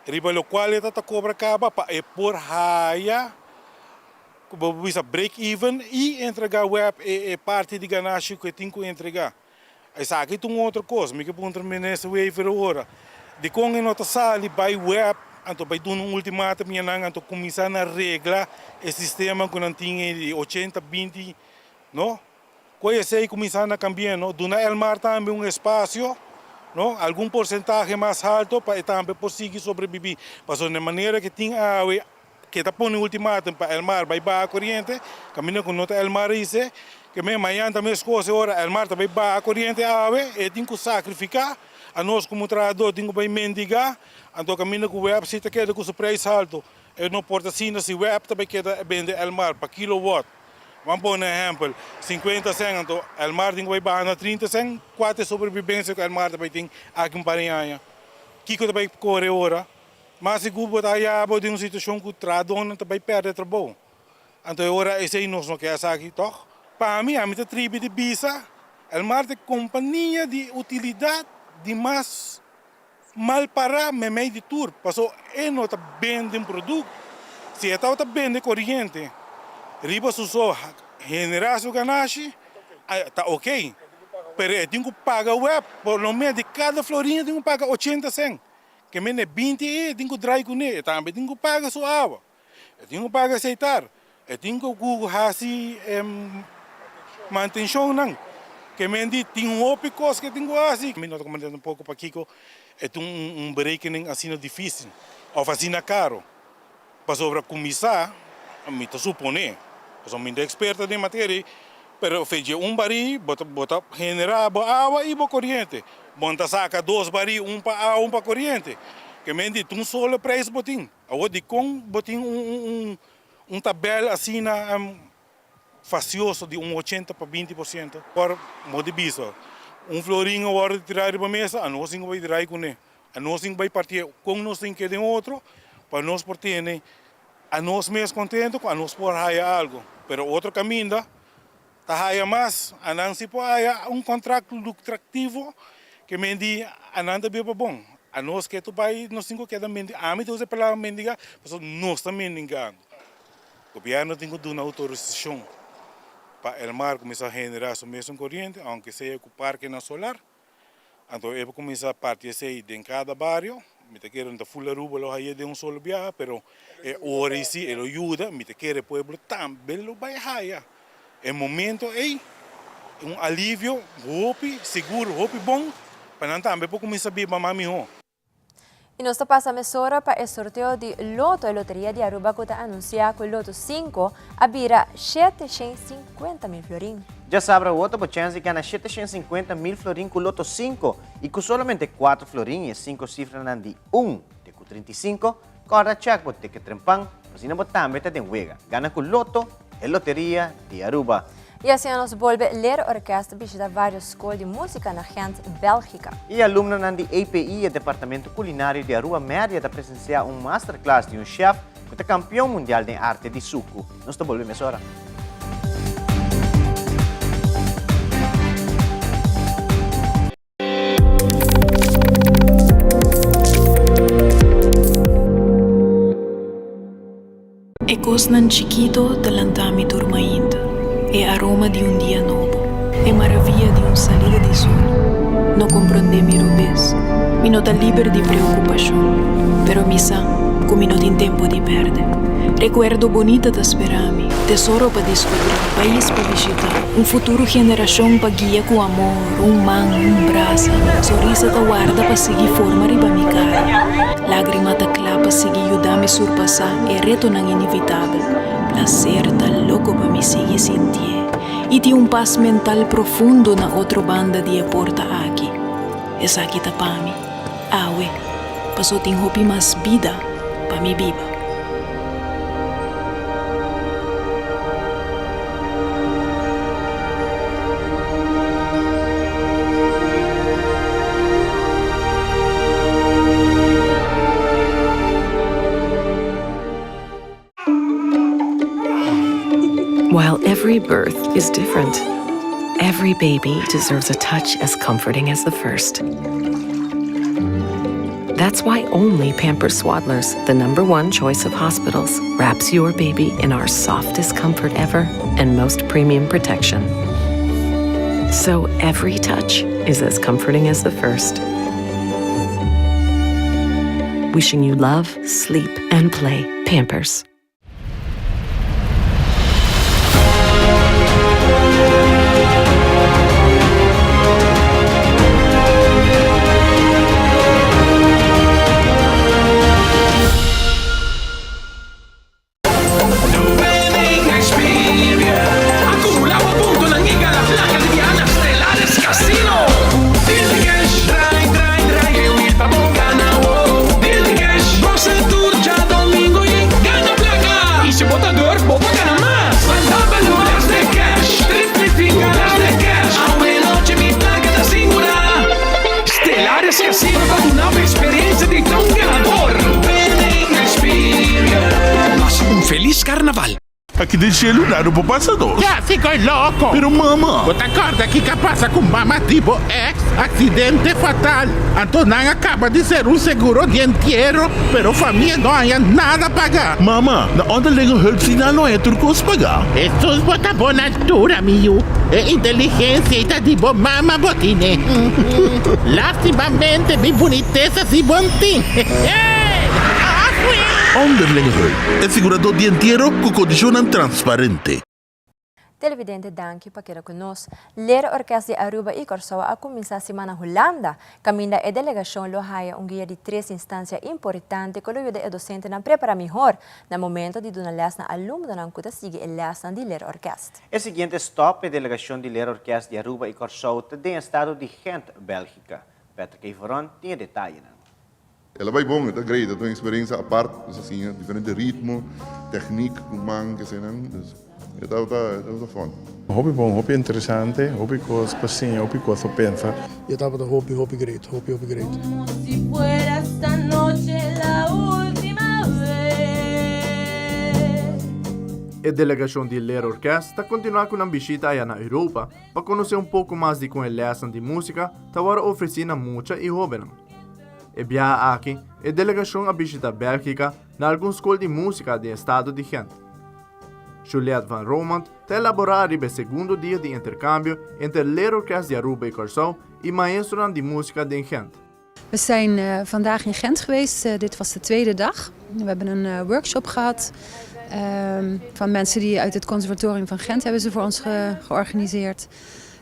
riba locual e ta cobra caba pa e por haya bisa break even y entrega WEB e parti di ganashi cu tin cu entrega. Esaki ta un otro cos, mi kier puntra minister Wever ora. Di con e no ta sali bay WEB, anto bay duna un ultimatum nan, anto cuminsa na regla e sistema cu nan tin di 80 20, no? Cu esey cuminsa na cambia, no? Duna Elmar tambe un espacio, no? Algun porcentahe mas halto pa tambe por sigui sobrevivi. Paso di manera cu tin awe cu ta pone ultimatum pa Elmar bay baha coriente, caminda cu no ta Elmar ise, cu me mañan tambe escoge ora Elmar tambe baha coriente awe, e tin cu sacrifica, anos como trahador tin cu bay mendiga, anto caminda cu WEB si ta keda cu su prijs halto, e no por ta asina si WEB tambe keda bende Elmar pa kilowatt. Ban pone ehèmpel, 50 sèn, anto Elmar tin ku bai baha na 30 sèn, kua ta e sobrebibensia ku Elmar ta bai tin aki un par di aña? Kiko ta bai kore ora? Mas sigur bo ta haya bo den un situashon ku trahadónan ta bai pèrdè trabou. Anto e ora esei nos no ke esaki, tòg? Pa mi, ami ta tribi di bisa, Elmar ta e kompania di utilidat di mas mal pará meimei di tur, paso e no ta bende un produkto. Si e tabata bende koriente riba su so generá su ganashi, ta okey. Pero e tin ku paga web, por lo menos di kada florin e tin ku paga ochenta sèn. Ke mende 20 e tin ku drai kuné, e tambe tin ku paga su awa, e tin ku paga seitar, e tin ku hasi e mantenshonnan. Ke mende tin hopi kos ke tin ku hasi. Mi no ta komprende tampoko pakiko e tin un berekening asina difisil òf asina karo. Pasobra kuminsá, mi ta suponé, pasobra mi no ta eksperto den materia, pero fechi un barí bo ta bo ta generá bo awa i bo koriente. Bo no ta saka dos barí, un pa awa, un pa koriente. Ke men di ta un solo preis bo tin. Awor dikon bo tin un un tabèl asina fasioso di un 80 pa 20%? Por modo di bisa, un florin a wòrdu tirá riba mesa, anos tin ku bai drai kuné. Anos tin ku bai partié kon nos tin ke den otro pa nos por tene anos mes kontento ku anos por haya algu. Pero otro kaminda ta haya mas, anan si por haya un kontrakto luktrativo ke men di anan ta biba bon. Anos ke tur bai nos tin ku keda mendiga, ami ta usa e palabra mendiga pasobra nos ta mendigando. Gobièrnu tin ku duna outorisashon pa Elmar kuminsá generá su mesun koriente aunke sea ku parkenan solar. Anto e por cuminsa parti esey den cada bario. Mi ta kere no ta full Aruba lo haye den un solo biaha, pero e ora ey si e lo yuda. Mi ta kere e pueblo tambe lo bay haya e momento ey un alivio hopi sigur, hopi bon pa nan tambe por cuminsa biba mas miho. Y nos ta pasa mesora pa e sorteo di Loto, e loteria di Aruba cu ta anuncia cu Loto 5 a bira 750 mil florin. Djasabra awor ta bo chens di gana 750 mil florin cu Loto 5 y cu solamente 4 florin y e 5 cifranan di un te cu 35, corda check bo ticket trempan, asina bo tambe ta den wega. Gana cu Loto, e loteria di Aruba. Y asina nos bolbe Leerorkest bishita varios scol di musica na Gent, Belgica. E alumnonan di API e departamento culinario di Aruba Media ta presencia un masterclass di un chef cu ta campeon mundial den arte di sucu. Nos ta bolbe mesora. E kosnan chikito ta lanta mi tur mainta, e aroma di un dia nobo, e maravia di un salida di sol. No komprondé mi robes, mi no ta liber di preokupashon, pero mi sa ku mi no tin tempu di pèrdè. Rekuerdo bonita ta spera mi, tesoro pa diskubrí, pais pa bishitá, un futuro generashon pa guia ku amor. Un man, un brasa, sonrisa ta warda pa sigui forma riba mi kara. Lágrima ta kla pa sigui yuda mi surpasá e retonan inevitabel. Plaser ta loko pa mi sigui sintié i tin un pas mental profundo na otro banda di e porta aki. Esaki ta pa mi, awe, paso tin hopi mas bida pa mi biba. While every birth is different, every baby deserves a touch as comforting as the first. That's why only Pampers Swaddlers, the number one choice of hospitals, wraps your baby in our softest comfort ever and most premium protection. So every touch is as comforting as the first. Wishing you love, sleep, and play. Pampers. Asina ta duna bo experiencia di ta un ganador. Winning Experience. Pasa un feliz Carnaval. Aki den shelu nada por pasa nos. Ya si koe loko. Pero mama. Bo ta korda kiko a pasa ku mama di bo ex? Aksidente fatal. Anto nan a kaba di ser un seguro di entiero, pero famia no haña nada paga. Mama, na onderlinge hulp si nan no haña tur kos paga. Hesus bo ta bon altura mi yu. E inteligensia ei ta di bo mama bo tine. Lastimamente mi bunitesa si bon tin. Onderlinge hulp, e siguradó di entiero ku kondishonnan transparente. Televidente danki pa keda ku nos. Leerorkest di Aruba i Kòrsou a kuminsá siman na Hulanda, kaminda e delegashon lo haya un guia di tres instansia importante ku lo yuda e dosentenan prepará mihor na momento di duna lès na alumnonan ku ta sigui e lèsnan di Leerorkest. E siguiente stòp e delegashon di Leerorkest di Aruba i Kòrsou ta den estado di Gent, Bèlgika. Patrick Evoron tin e detayenan. El a bai bon, e ta great, e ta un experiencia apart, nos a siña diferente ritmo, techniek cu man, kesenan, dus e tabata, e tabata fun. Hopi bon, hopi interesante, hopi cos pa siña, hopi cos pa pensa. E tabata hopi, hopi great, hopi, hopi great. E delegacion di Leerorkest ta continua cu nan bishita aya na Europa pa conoce un poco mas di con e lesnan di musica ta worde ofreci na mucha y hobennan. E biaha aki, e delegashon a bishita Bèlgika na algun skol di músika den estado di Gent. Juliette van Romondt ta elaborá riba e segundo dia di interkambio entre Leerorkest di Aruba i Kòrsou i maestronan di músika den Gent. We zijn vandaag in Gent geweest. Dit was de tweede dag. We hebben een workshop gehad van mensen die uit het conservatorium van Gent hebben ze voor ons georganiseerd.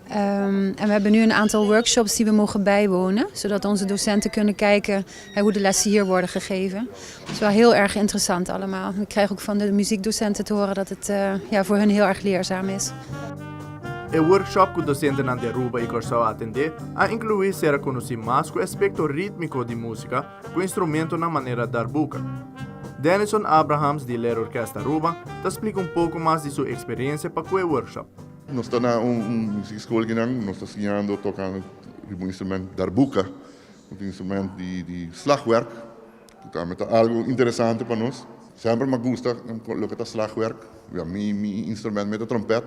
Ehm, en we hebben nu een aantal workshops die we mogen bijwonen, zodat onze docenten kunnen kijken hoe de lessen hier worden gegeven. Het is wel heel erg interessant allemaal. Ik krijg ook van de muziekdocenten te horen dat het eh, ja, voor hun heel erg leerzaam is. E workshop ku dosentenan di Aruba i Kòrsou a atendé a inkluí sera konosí mas ku aspekto rítmiko di músika ku instrumentonan manera darbuka. Denison Abrahams di Leerorkest Aruba ta splika un poko mas di su eksperensia pa ku e workshop. Nos ta na un muziek school kinan, nos ta siñando tocando riba un instrument darbuka, un instrument di slagwerk, cu tambe ta algo interesante pa nos. Semper mi a gusta loke ta slagwerk, ya mi mi instrument mi ta trompet,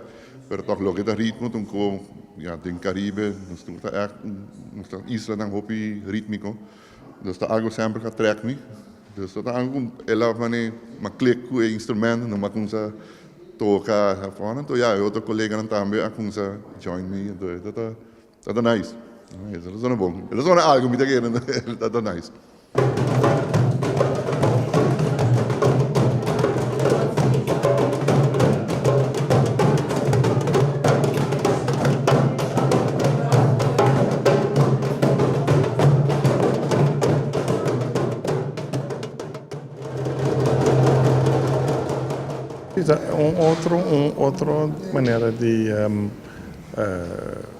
pero toch loke ta ritmo ta un co, ya den Caribe nos tur ta echt, nos ta islanan hopi ritmico, dus ta algo semper cu a trek mi. Dus ta algo cu el a mane mi a click cu e instrument, no mi a cuminsa toca afo anto ya e otro coleganan tambe a cuminsa join mi anto e ta ta nice e ta sona bon e ta sona algo mi ta kere e ta nice. Ta un otro un otro manera di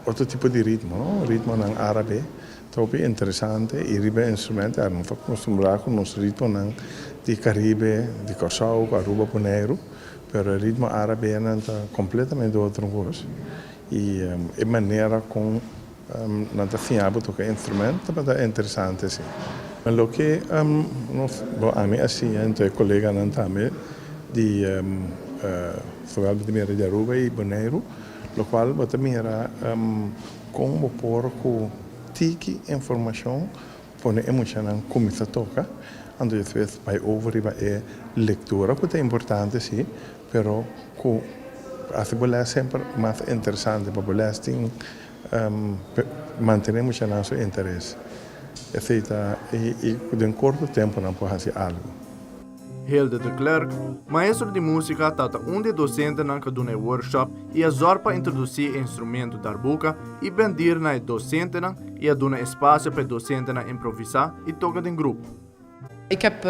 otro tipo di ritmo no, ritmonan árabe ta hopi interesante i riba e instrumento no ta acostumbrá ku nos ritmonan di Caribe, di Kòrsou, Aruba, Boneiru, pero e ritmo árabenan ta kompletamente otro kos i e manera kon Nan ta siña bo toca instrument tabata interesante si. Loke nos, bo ami a siña en tur e coleganan tambe di zowel bo ta mira di Aruba y Boneiru, locual bo ta mira con bo por cu tiki informacion pone e muchanan cuminsa toca, anto despues bay over riba e lectura cu ta importante si, pero cu haci bo les semper mas interesante pa bo les tin Mantené muchanan su interes. Esei ta i ku den korto tempu nan por hasi algu. Hilde de Klerk, maestro di músika, tabata un di e dosentenan ku a duna e workshop i a zòrg pa introdusí e instrumento darbuka i bendir na e dosentenan i a duna espasio pa e dosentenan improvisá i toka den grupo. Ik heb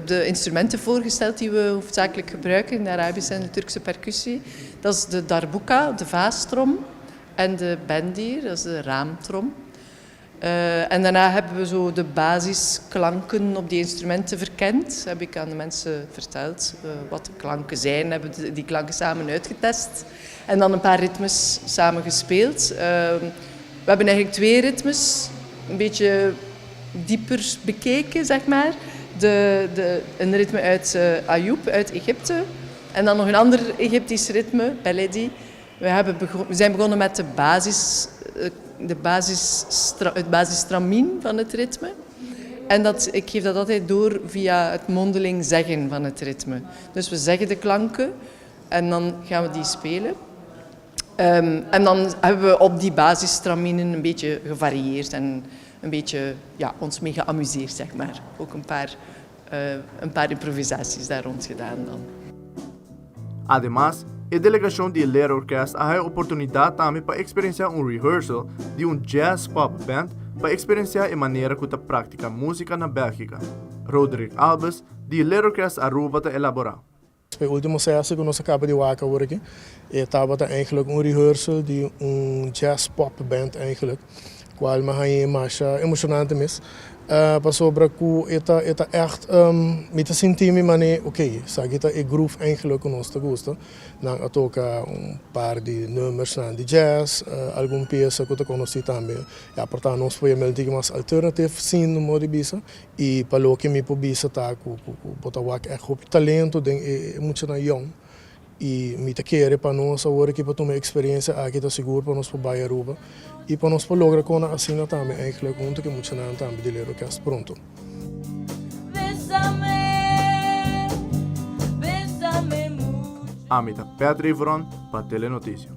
de instrumenten voorgesteld die we hoofdzakelijk gebruiken in de Arabische en de Turkse percussie. Dat is de darbuka, de vaastrom en de bendir, dat is de raamtrom. Uh, en daarna hebben we zo de basisklanken op die instrumenten verkend. Heb ik aan de mensen verteld uh, wat de klanken zijn, hebben die klanken samen uitgetest. En dan een paar ritmes samen gespeeld. Uh, we hebben eigenlijk twee ritmes, een beetje dieper bekeken, zeg maar. De, de, een ritme uit uh, Ayoub, uit Egypte. En dan nog een ander Egyptisch ritme, Beledi. We, hebben we zijn begonnen met de basis, eh, de basis, het basistramien van het ritme. En dat, ik geef dat altijd door via het mondeling zeggen van het ritme. Dus we zeggen de klanken en dan gaan we die spelen. Um, en dan hebben we op die basistraminen een beetje gevarieerd en een beetje ja, ons mee geamuseerd, zeg maar. Ook een paar, uh, een paar improvisaties daar rond gedaan dan. Ademas, e delegacion di Leerorkest a haya oportunidad tambe pa experiencia un rehearsal di un jazz pop band pa experiencia e manera cu ta practica musica na Belgica. Roderick Albes di Leerorkest Aruba ta elabora. E ultimo sessie cu nos a caba di wak awor aki, e tabata eigenlijk un rehearsal di un jazz pop band eigenlijk, cual mi a haña masha emocionante mes, pasobra cu e ta e ta echt mi ta sinti mi mane ok, esaki ta e groove eigenlijk cu nos ta gusta. Nan a toca un par di nummersnan di jazz, algun pieza cu ta conoci tambe, ya por ta nos por yama el tiki mas alternative scene no modo di bisa. I pa loke mi por bisa ta ku bo ta wak ègt hopi talento den e muchanan yòn. I mi ta kere pa nos awor aki pa tuma e eksperensia aki ta sigur pa nos por bai Aruba i pa nos por logra kona asina tambe eigentlik huntu ku e muchanan tambe di Leerorkest pronto. Ami ta Pat Riveron pa Telenoticia.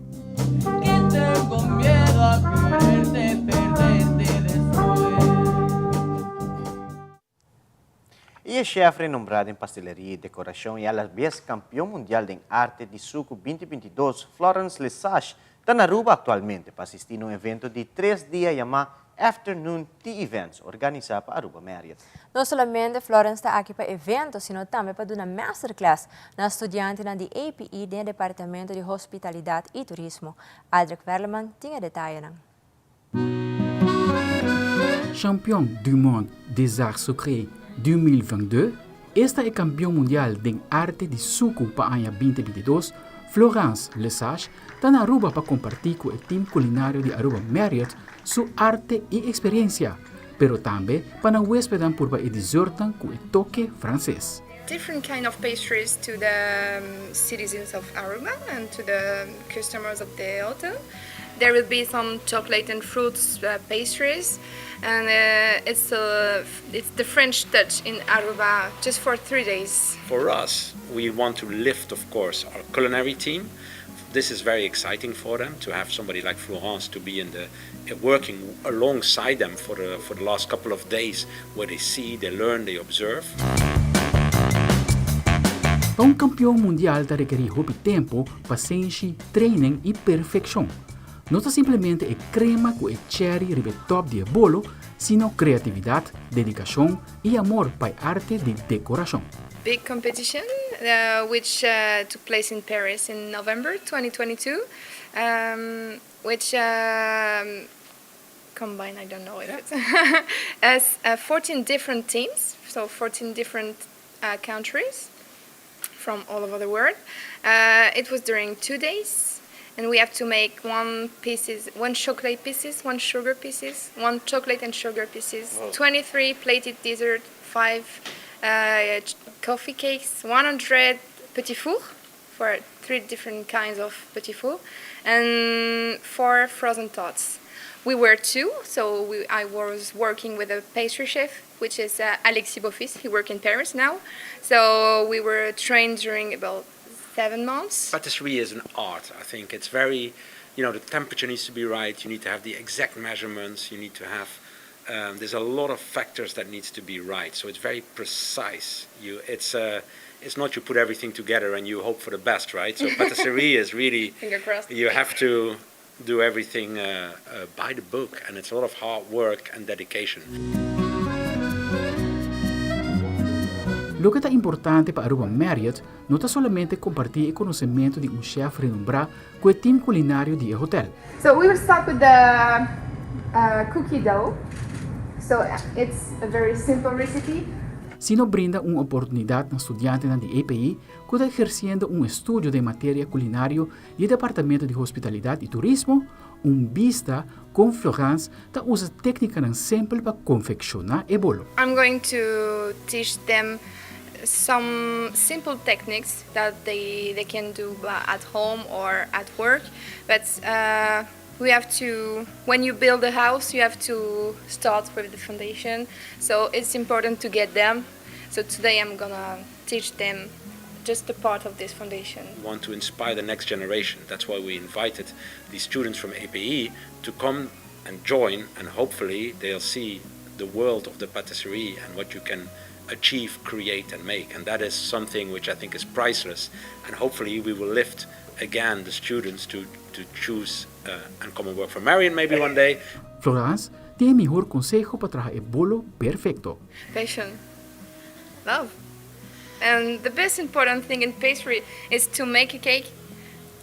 E e chef renombrá den pasteleria i dekorashon i alabes kampion mundial den arte di suku binti 22, Florence Lesage, ta na Aruba aktualmente pa asistí na un evento di tres dia yamá Afternoon Tea Events, organisá pa Aruba Marriott. No solamente Florence ta aki pa evento, sino tambe pa duna masterclass na studiantenan di APE den e departamento di Hospitalidad y Turismo. Aldrich Werleman tin e detayenan. Champion du monde des arts sucrés 2022, esta e kampion mundial den arte di suku pa aña 2022, Florence Lesage, ta na Aruba pa kompartí ku e tim kulinario di Aruba Marriott su arte i eksperensia, pero tambe pa nan huéspedan purba e desertnan ku e toke franses. Different kind of pastries to the citizens of Aruba and to the customers of the hotel. There will be some chocolate and fruits pastries and it's it's the French touch in Aruba just for three days. For us, we want to lift of course our culinary team. This is very exciting for them to have somebody like Florence to be in the working alongside them for the for the last couple of days where they see, they learn, they observe. Pa un kampion mundial ta rekerí hopi tempu, pasenshi, training i perfekshon. No ta simplemente e krema ku e cherry riba e tòp di e bolo, sino kreatividat, dedikashon i amor pa e arte di dekorashon. Big competition which took place in Paris in November 2022 which combined I don't know if it's as 14 different teams so 14 different countries from all over the world it was during two days and we have to make one pieces one chocolate pieces one sugar pieces one chocolate and sugar pieces 23 plated dessert five coffee cakes 100 petit four for three different kinds of petit four and four frozen tots we were two so we, I was working with a pastry chef which is uh, Alexis Bofis he works in Paris now so we were trained during about seven months patisserie is an art I think it's very you know the temperature needs to be right you need to have the exact measurements you need to have um, there's a lot of factors that needs to be right so it's very precise you it's uh, it's not you put everything together and you hope for the best right so patisserie is really you have to do everything uh, uh, by the book and it's a lot of hard work and dedication. Loke ta importante pa Aruba Marriott no ta solamente kompartí e konosementu di un chef renombrá ku e tim kulinario di e hotel. So we will start with the uh, cookie dough. So it's a very simple recipe. Sino brinda un oportunidat na studiantenan di EPI ku ta ehersiendo un estudio den materia kulinario di e Departamento di Hospitalidat i Turismo. un bista kon Florence ta usa téknikanan simpel pa konfekshoná e bolo. I'm going to teach them some simple techniques that they they can do at home or at work but we have to when you build a house you have to start with the foundation so it's important to get them so today I'm gonna teach them just a part of this foundation. We want to inspire the next generation. That's why we invited the students from APE to come and join and hopefully they'll see the world of the patisserie and what you can achieve, create and make. And that is something which I think is priceless. And hopefully we will lift again the students to, to choose uh, and come and work for Marion maybe one day. Florence tin e mihor conseho pa traha e bolo perfecto. Passion, love. And the best important thing in pastry is to make a cake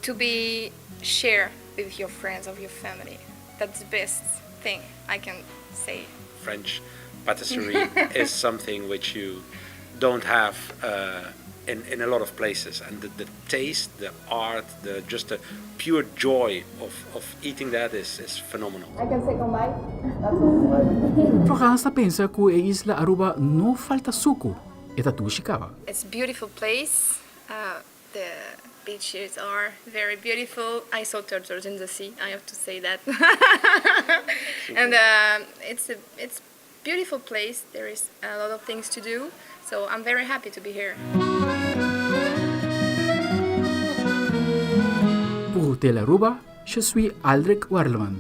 to be share with your friends or your family. That's the best thing I can say. French patisserie is something which you don't have uh, in, in a lot of places. And the, the taste, the art, the just the pure joy of, of eating that is, is phenomenal. I can say goodbye. That's all. Florence ta pensa ku e isla Aruba no falta suku, e ta dushi kaba. It's a beautiful place. Uh, the beaches are very beautiful. I saw turtles in the sea. I have to say that. and uh, it's a it's beautiful place. There is a lot of things to do. So I'm very happy to be here. Pour Telearuba, je suis Aldrich Werleman.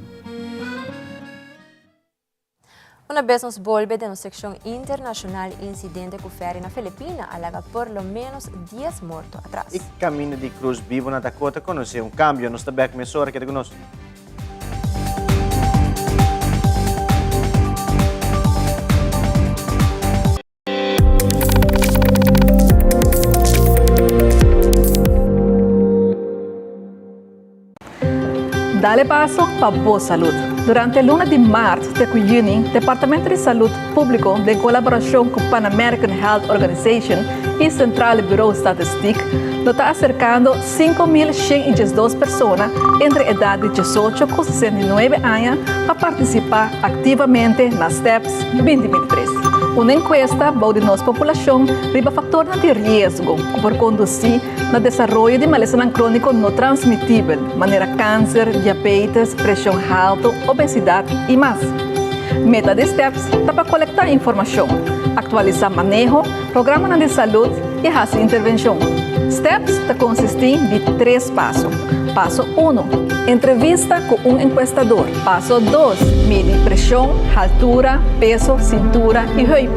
Una bes nos bolbe den nos seccion internacional incidente cu ferry na Filipina a laga por lo menos dies morto atras. E Camino di Cruz Bibo na Dakota conoce un cambio. Nos ta bek mesora, keda cu nos. Dale paso pa bo salud. Durante luna di maart te cu juni, Departamento di Salud Publico den colaboracion cu Pan American Health Organization y Centrale Bureau Statistiek lo ta acercando 5.112 persona entre edad di 18 cu 69 aña pa participa activamente na STEPS 2023. Un encuesta bou di nos populacion riba factornan di riesgo cu por conduci na desaroyo di malesanan crónico no transmitibel, manera cáncer, diabetes, presion halto, obesidad y mas. Meta di STEPS ta pa colecta informacion, actualisa maneho, programanan di salud y haci intervencion. STEPS ta consisti di tres paso. Paso uno, Entrevista cu un encuestador. Paso dos, Midi presion, haltura, peso, cintura y heup.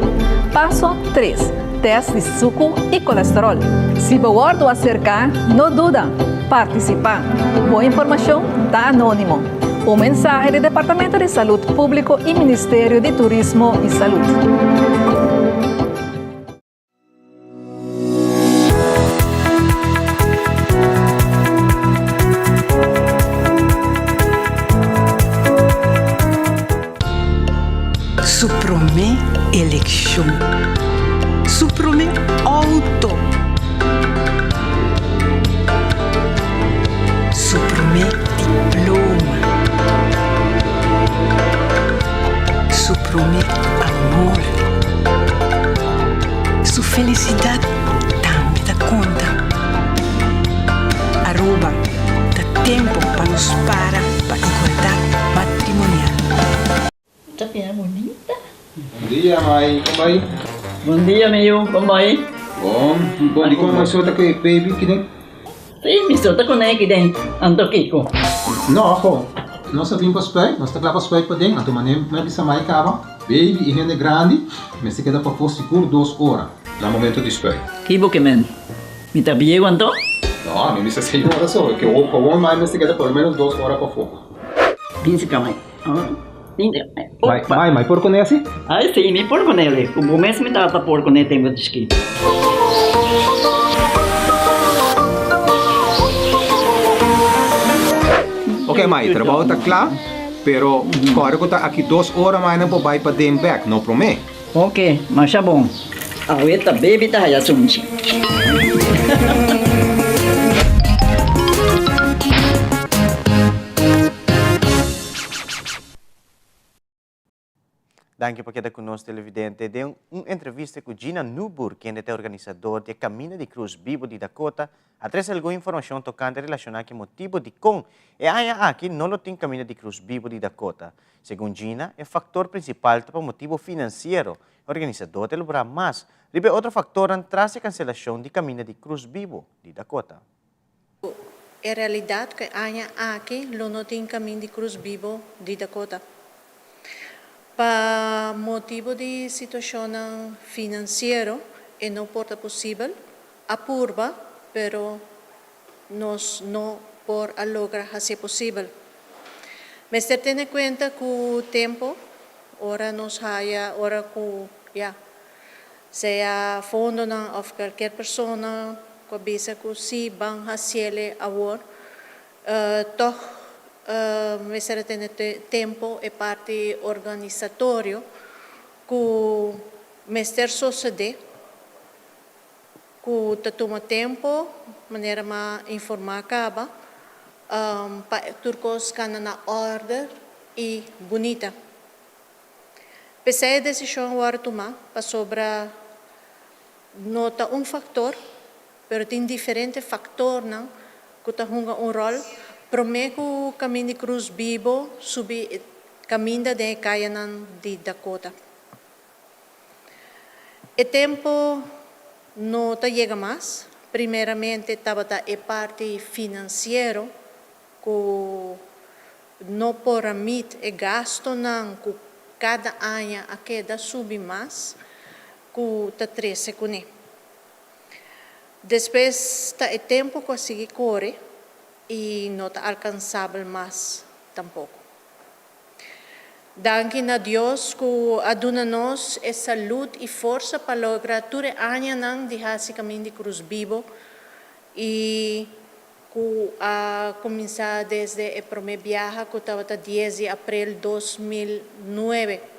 Paso tres, Test di sucu y colesterol. Si bo wordo acerca, no duda, participa. Bo informacion ta anonimo. Un mensahe di Departamento di Salud Publico y Ministerio di Turismo y Salud. Su promé elekshon. Su promé outo. Su promé diploma. Su promé amor. Su felisidat tambe ta konta. Aruba, ta tempo pa nos para pa igualdat matrimonial. Ta bira bunita. Bon dia mai, kon bai? Bon dia mi yu, kon bai? Bon, bon di kon mi so ta ku e baby kiden? Si, mi so ta kuné kiden, anto kiko? No, ho, nos a bin pa spuit, nos ta kla pa spuit paden, anto manera mi a bisa mai kaba, baby i hende grandi mester keda pafó sigur dos ora na momento di spuit. Ki bo ke men? Mi ta bieu anto? No, mi bisa seis ora so, ke gewoon mai mester keda por lo menos dos ora pafó. Bin si kama. Mai, mai, mai por kuné asi? Ai si, mi por kuné li. Ku bo mes mi tata por kuné tempu di chikito. Ok mai, trabou ta kla, pero kòrda ku ta aki dos ora mai nan por bai paden bèk, no promé. Ok, masha bon. Awe ta baby ta haya sunchi. Danki pa keda ku nos televidente. Den un entrevista ku Gina Nubur, kende ta e organisador di e Caminda di Cruz Bibo di Dakota, a trese algun informashon tokante relashoná ku e motibu dikon e aña aki no lo tin Caminda di Cruz Bibo di Dakota. Segun Gina, e faktor prinsipal ta pa motibu finansiero. E organisador ta elaborá mas riba e otro faktornan tras e kanselashon di Caminda di Cruz Bibo di Dakota. E realidat ku e aña aki lo no tin Kamin di Krus Bibo di Dakota. Pa motibu di situashonnan finansiero e no por ta posibel. A purba, pero nos no por a logra hasié posibel. Mester tene kuenta ku tempu ora nos haya, ora ku ya. Sea fondonan of cualkier persona cu a bisa cu si ban haciele awor, toch mester a tene tempo e parti organisatorio cu mester sosode, cu ta tuma tempo, manera m'a informa caba, pa tur cos cana na order y bunita. P'esei e desishon a wòrdu tumá pasobra no ta un faktor, pero tin diferente faktornan ku ta hunga un ròl promé ku Kaminda di Krus Bibo subi kaminda den e kayanan di Dakota. E tempu no ta yega mas, primeramente tabata e parti finansiero ku no por a meet e gastonan ku kada aña a keda subi mas ku ta trese kuné. Despues ta e tempu ku a sigui kore i no ta alkansabel mas tampoko. Danki na Dios ku a duna nos e salud i forsa pa logra tur e añanan di hasi Kamin di Krus bibo i ku a kuminsá desde e promé biaha ku tabata dies di aprel 2009.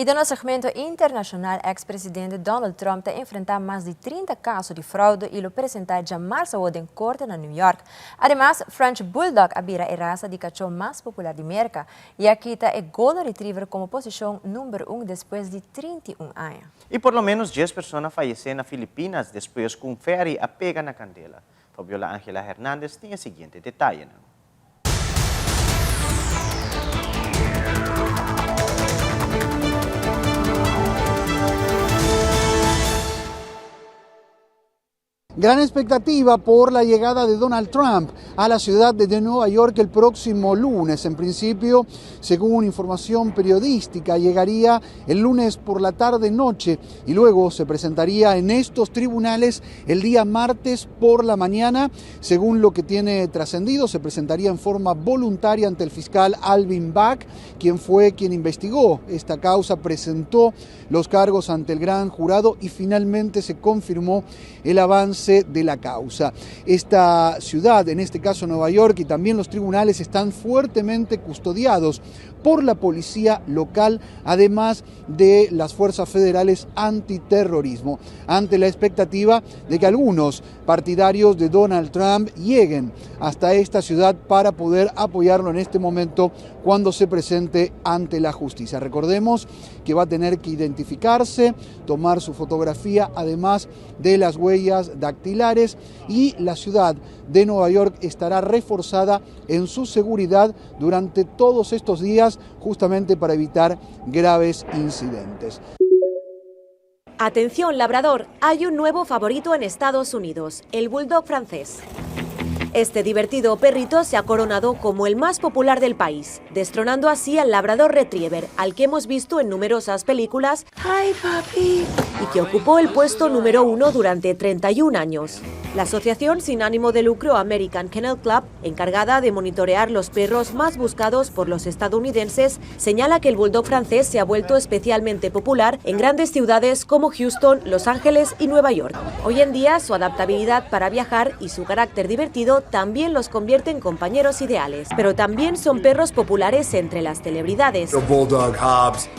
I den nos segmento internashonal eks presidente Donald Trump ta enfrentá mas di 30 kaso di fraude i lo presentá djamarsa awor den korte na New York. Ademas, French Bulldog a bira e rasa di kachó mas popular di Merka i a kita e Golden Retriever komo posishon number un despues di 31 aña. I por lo ménos dies persona a fayesé na Filipinas despues ku un fèri a pega na kandela. Fabiola Angela Hernandez tin e siguiente detayenan. Gran expectativa por la llegada de Donald Trump a la ciudad de Nueva York el próximo lunes. En principio, según información periodística, llegaría el lunes por la tarde-noche y luego se presentaría en estos tribunales el día martes por la mañana. Según lo que tiene trascendido, se presentaría en forma voluntaria ante el fiscal Alvin Bach, quien fue quien investigó esta causa, presentó los cargos ante el gran jurado y finalmente se confirmó el avance de la causa. Esta ciudad, en este caso Nueva York, y también los tribunales están fuertemente custodiados por la policía local, además de las fuerzas federales antiterrorismo, ante la expectativa de que algunos partidarios de Donald Trump lleguen hasta esta ciudad para poder apoyarlo en este momento cuando se presente ante la justicia. Recordemos que va a tener que identificarse, tomar su fotografía, además de las huellas dactilares, y la ciudad de Nueva York estará reforzada en su seguridad durante todos estos días, justamente para evitar graves incidentes. Atención, labrador, hay un nuevo favorito en Estados Unidos, el bulldog francés. Este divertido perrito se ha coronado como el más popular del país, destronando así al labrador retriever, al que hemos visto en numerosas películas Hi, papi. y que ocupó el puesto número uno durante 31 años. La asociación sin ánimo de lucro American Kennel Club, encargada de monitorear los perros más buscados por los estadounidenses, señala que el bulldog francés se ha vuelto especialmente popular en grandes ciudades como Houston, Los Ángeles y Nueva York. Hoy en día, su adaptabilidad para viajar y su carácter divertido también los convierte en compañeros ideales. Pero también son perros populares entre las celebridades.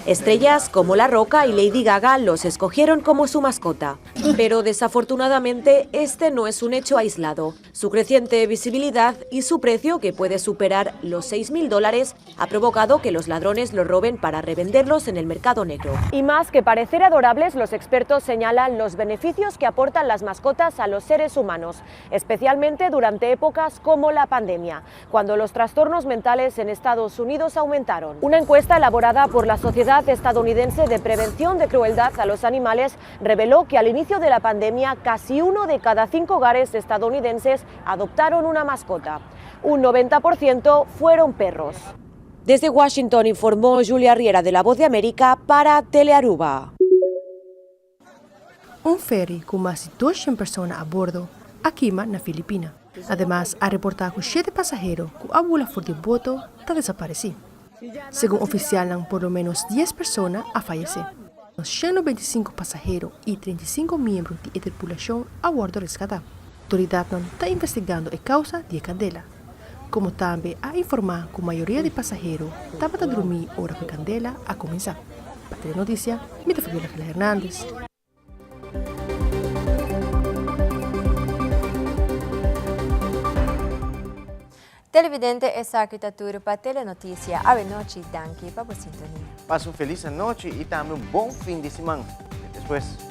Estrellas como La Roca y Lady Gaga los escogieron como su mascota. Pero desafortunadamente este no no es un hecho aislado. Su creciente visibilidad y su precio, que puede superar los 6.000 dólares, ha provocado que los ladrones los roben para revenderlos en el mercado negro. Y más que parecer adorables, los expertos señalan los beneficios que aportan las mascotas a los seres humanos, especialmente durante épocas como la pandemia, cuando los trastornos mentales en Estados Unidos aumentaron. Una encuesta elaborada por la Sociedad Estadounidense de Prevención de Crueldad a los Animales reveló que al inicio de la pandemia casi uno de cada cinco hogares estadounidenses adoptaron una mascota. Un 90% fueron perros. Desde Washington informó Julia Riera de La Voz de América para Telearuba. Un ferry ku mas di 200 persona a bordo a kima na Filipina. Ademas a reportá ku shete pasahero ku a bula for di boto ta desaparesí. Segun ofisialnan por lo ménos dies persona a fayesé. 195 pasahero i 35 miembro di e tripulashon a wòrdu reskatá. Outoridatnan ta investigando e kousa di e kandela. Komo tambe a informá ku mayoria di pasahero tabata drumí ora ku e kandela a kuminsá. Pa Telenotisia, mi ta Fabiola Gila Hernandez. Televidente esaki ta tur pa Telenoticia awe nochi danki pa bo sintonia. Pasa un felis anochi y tambe un bon fin di siman. Te despues.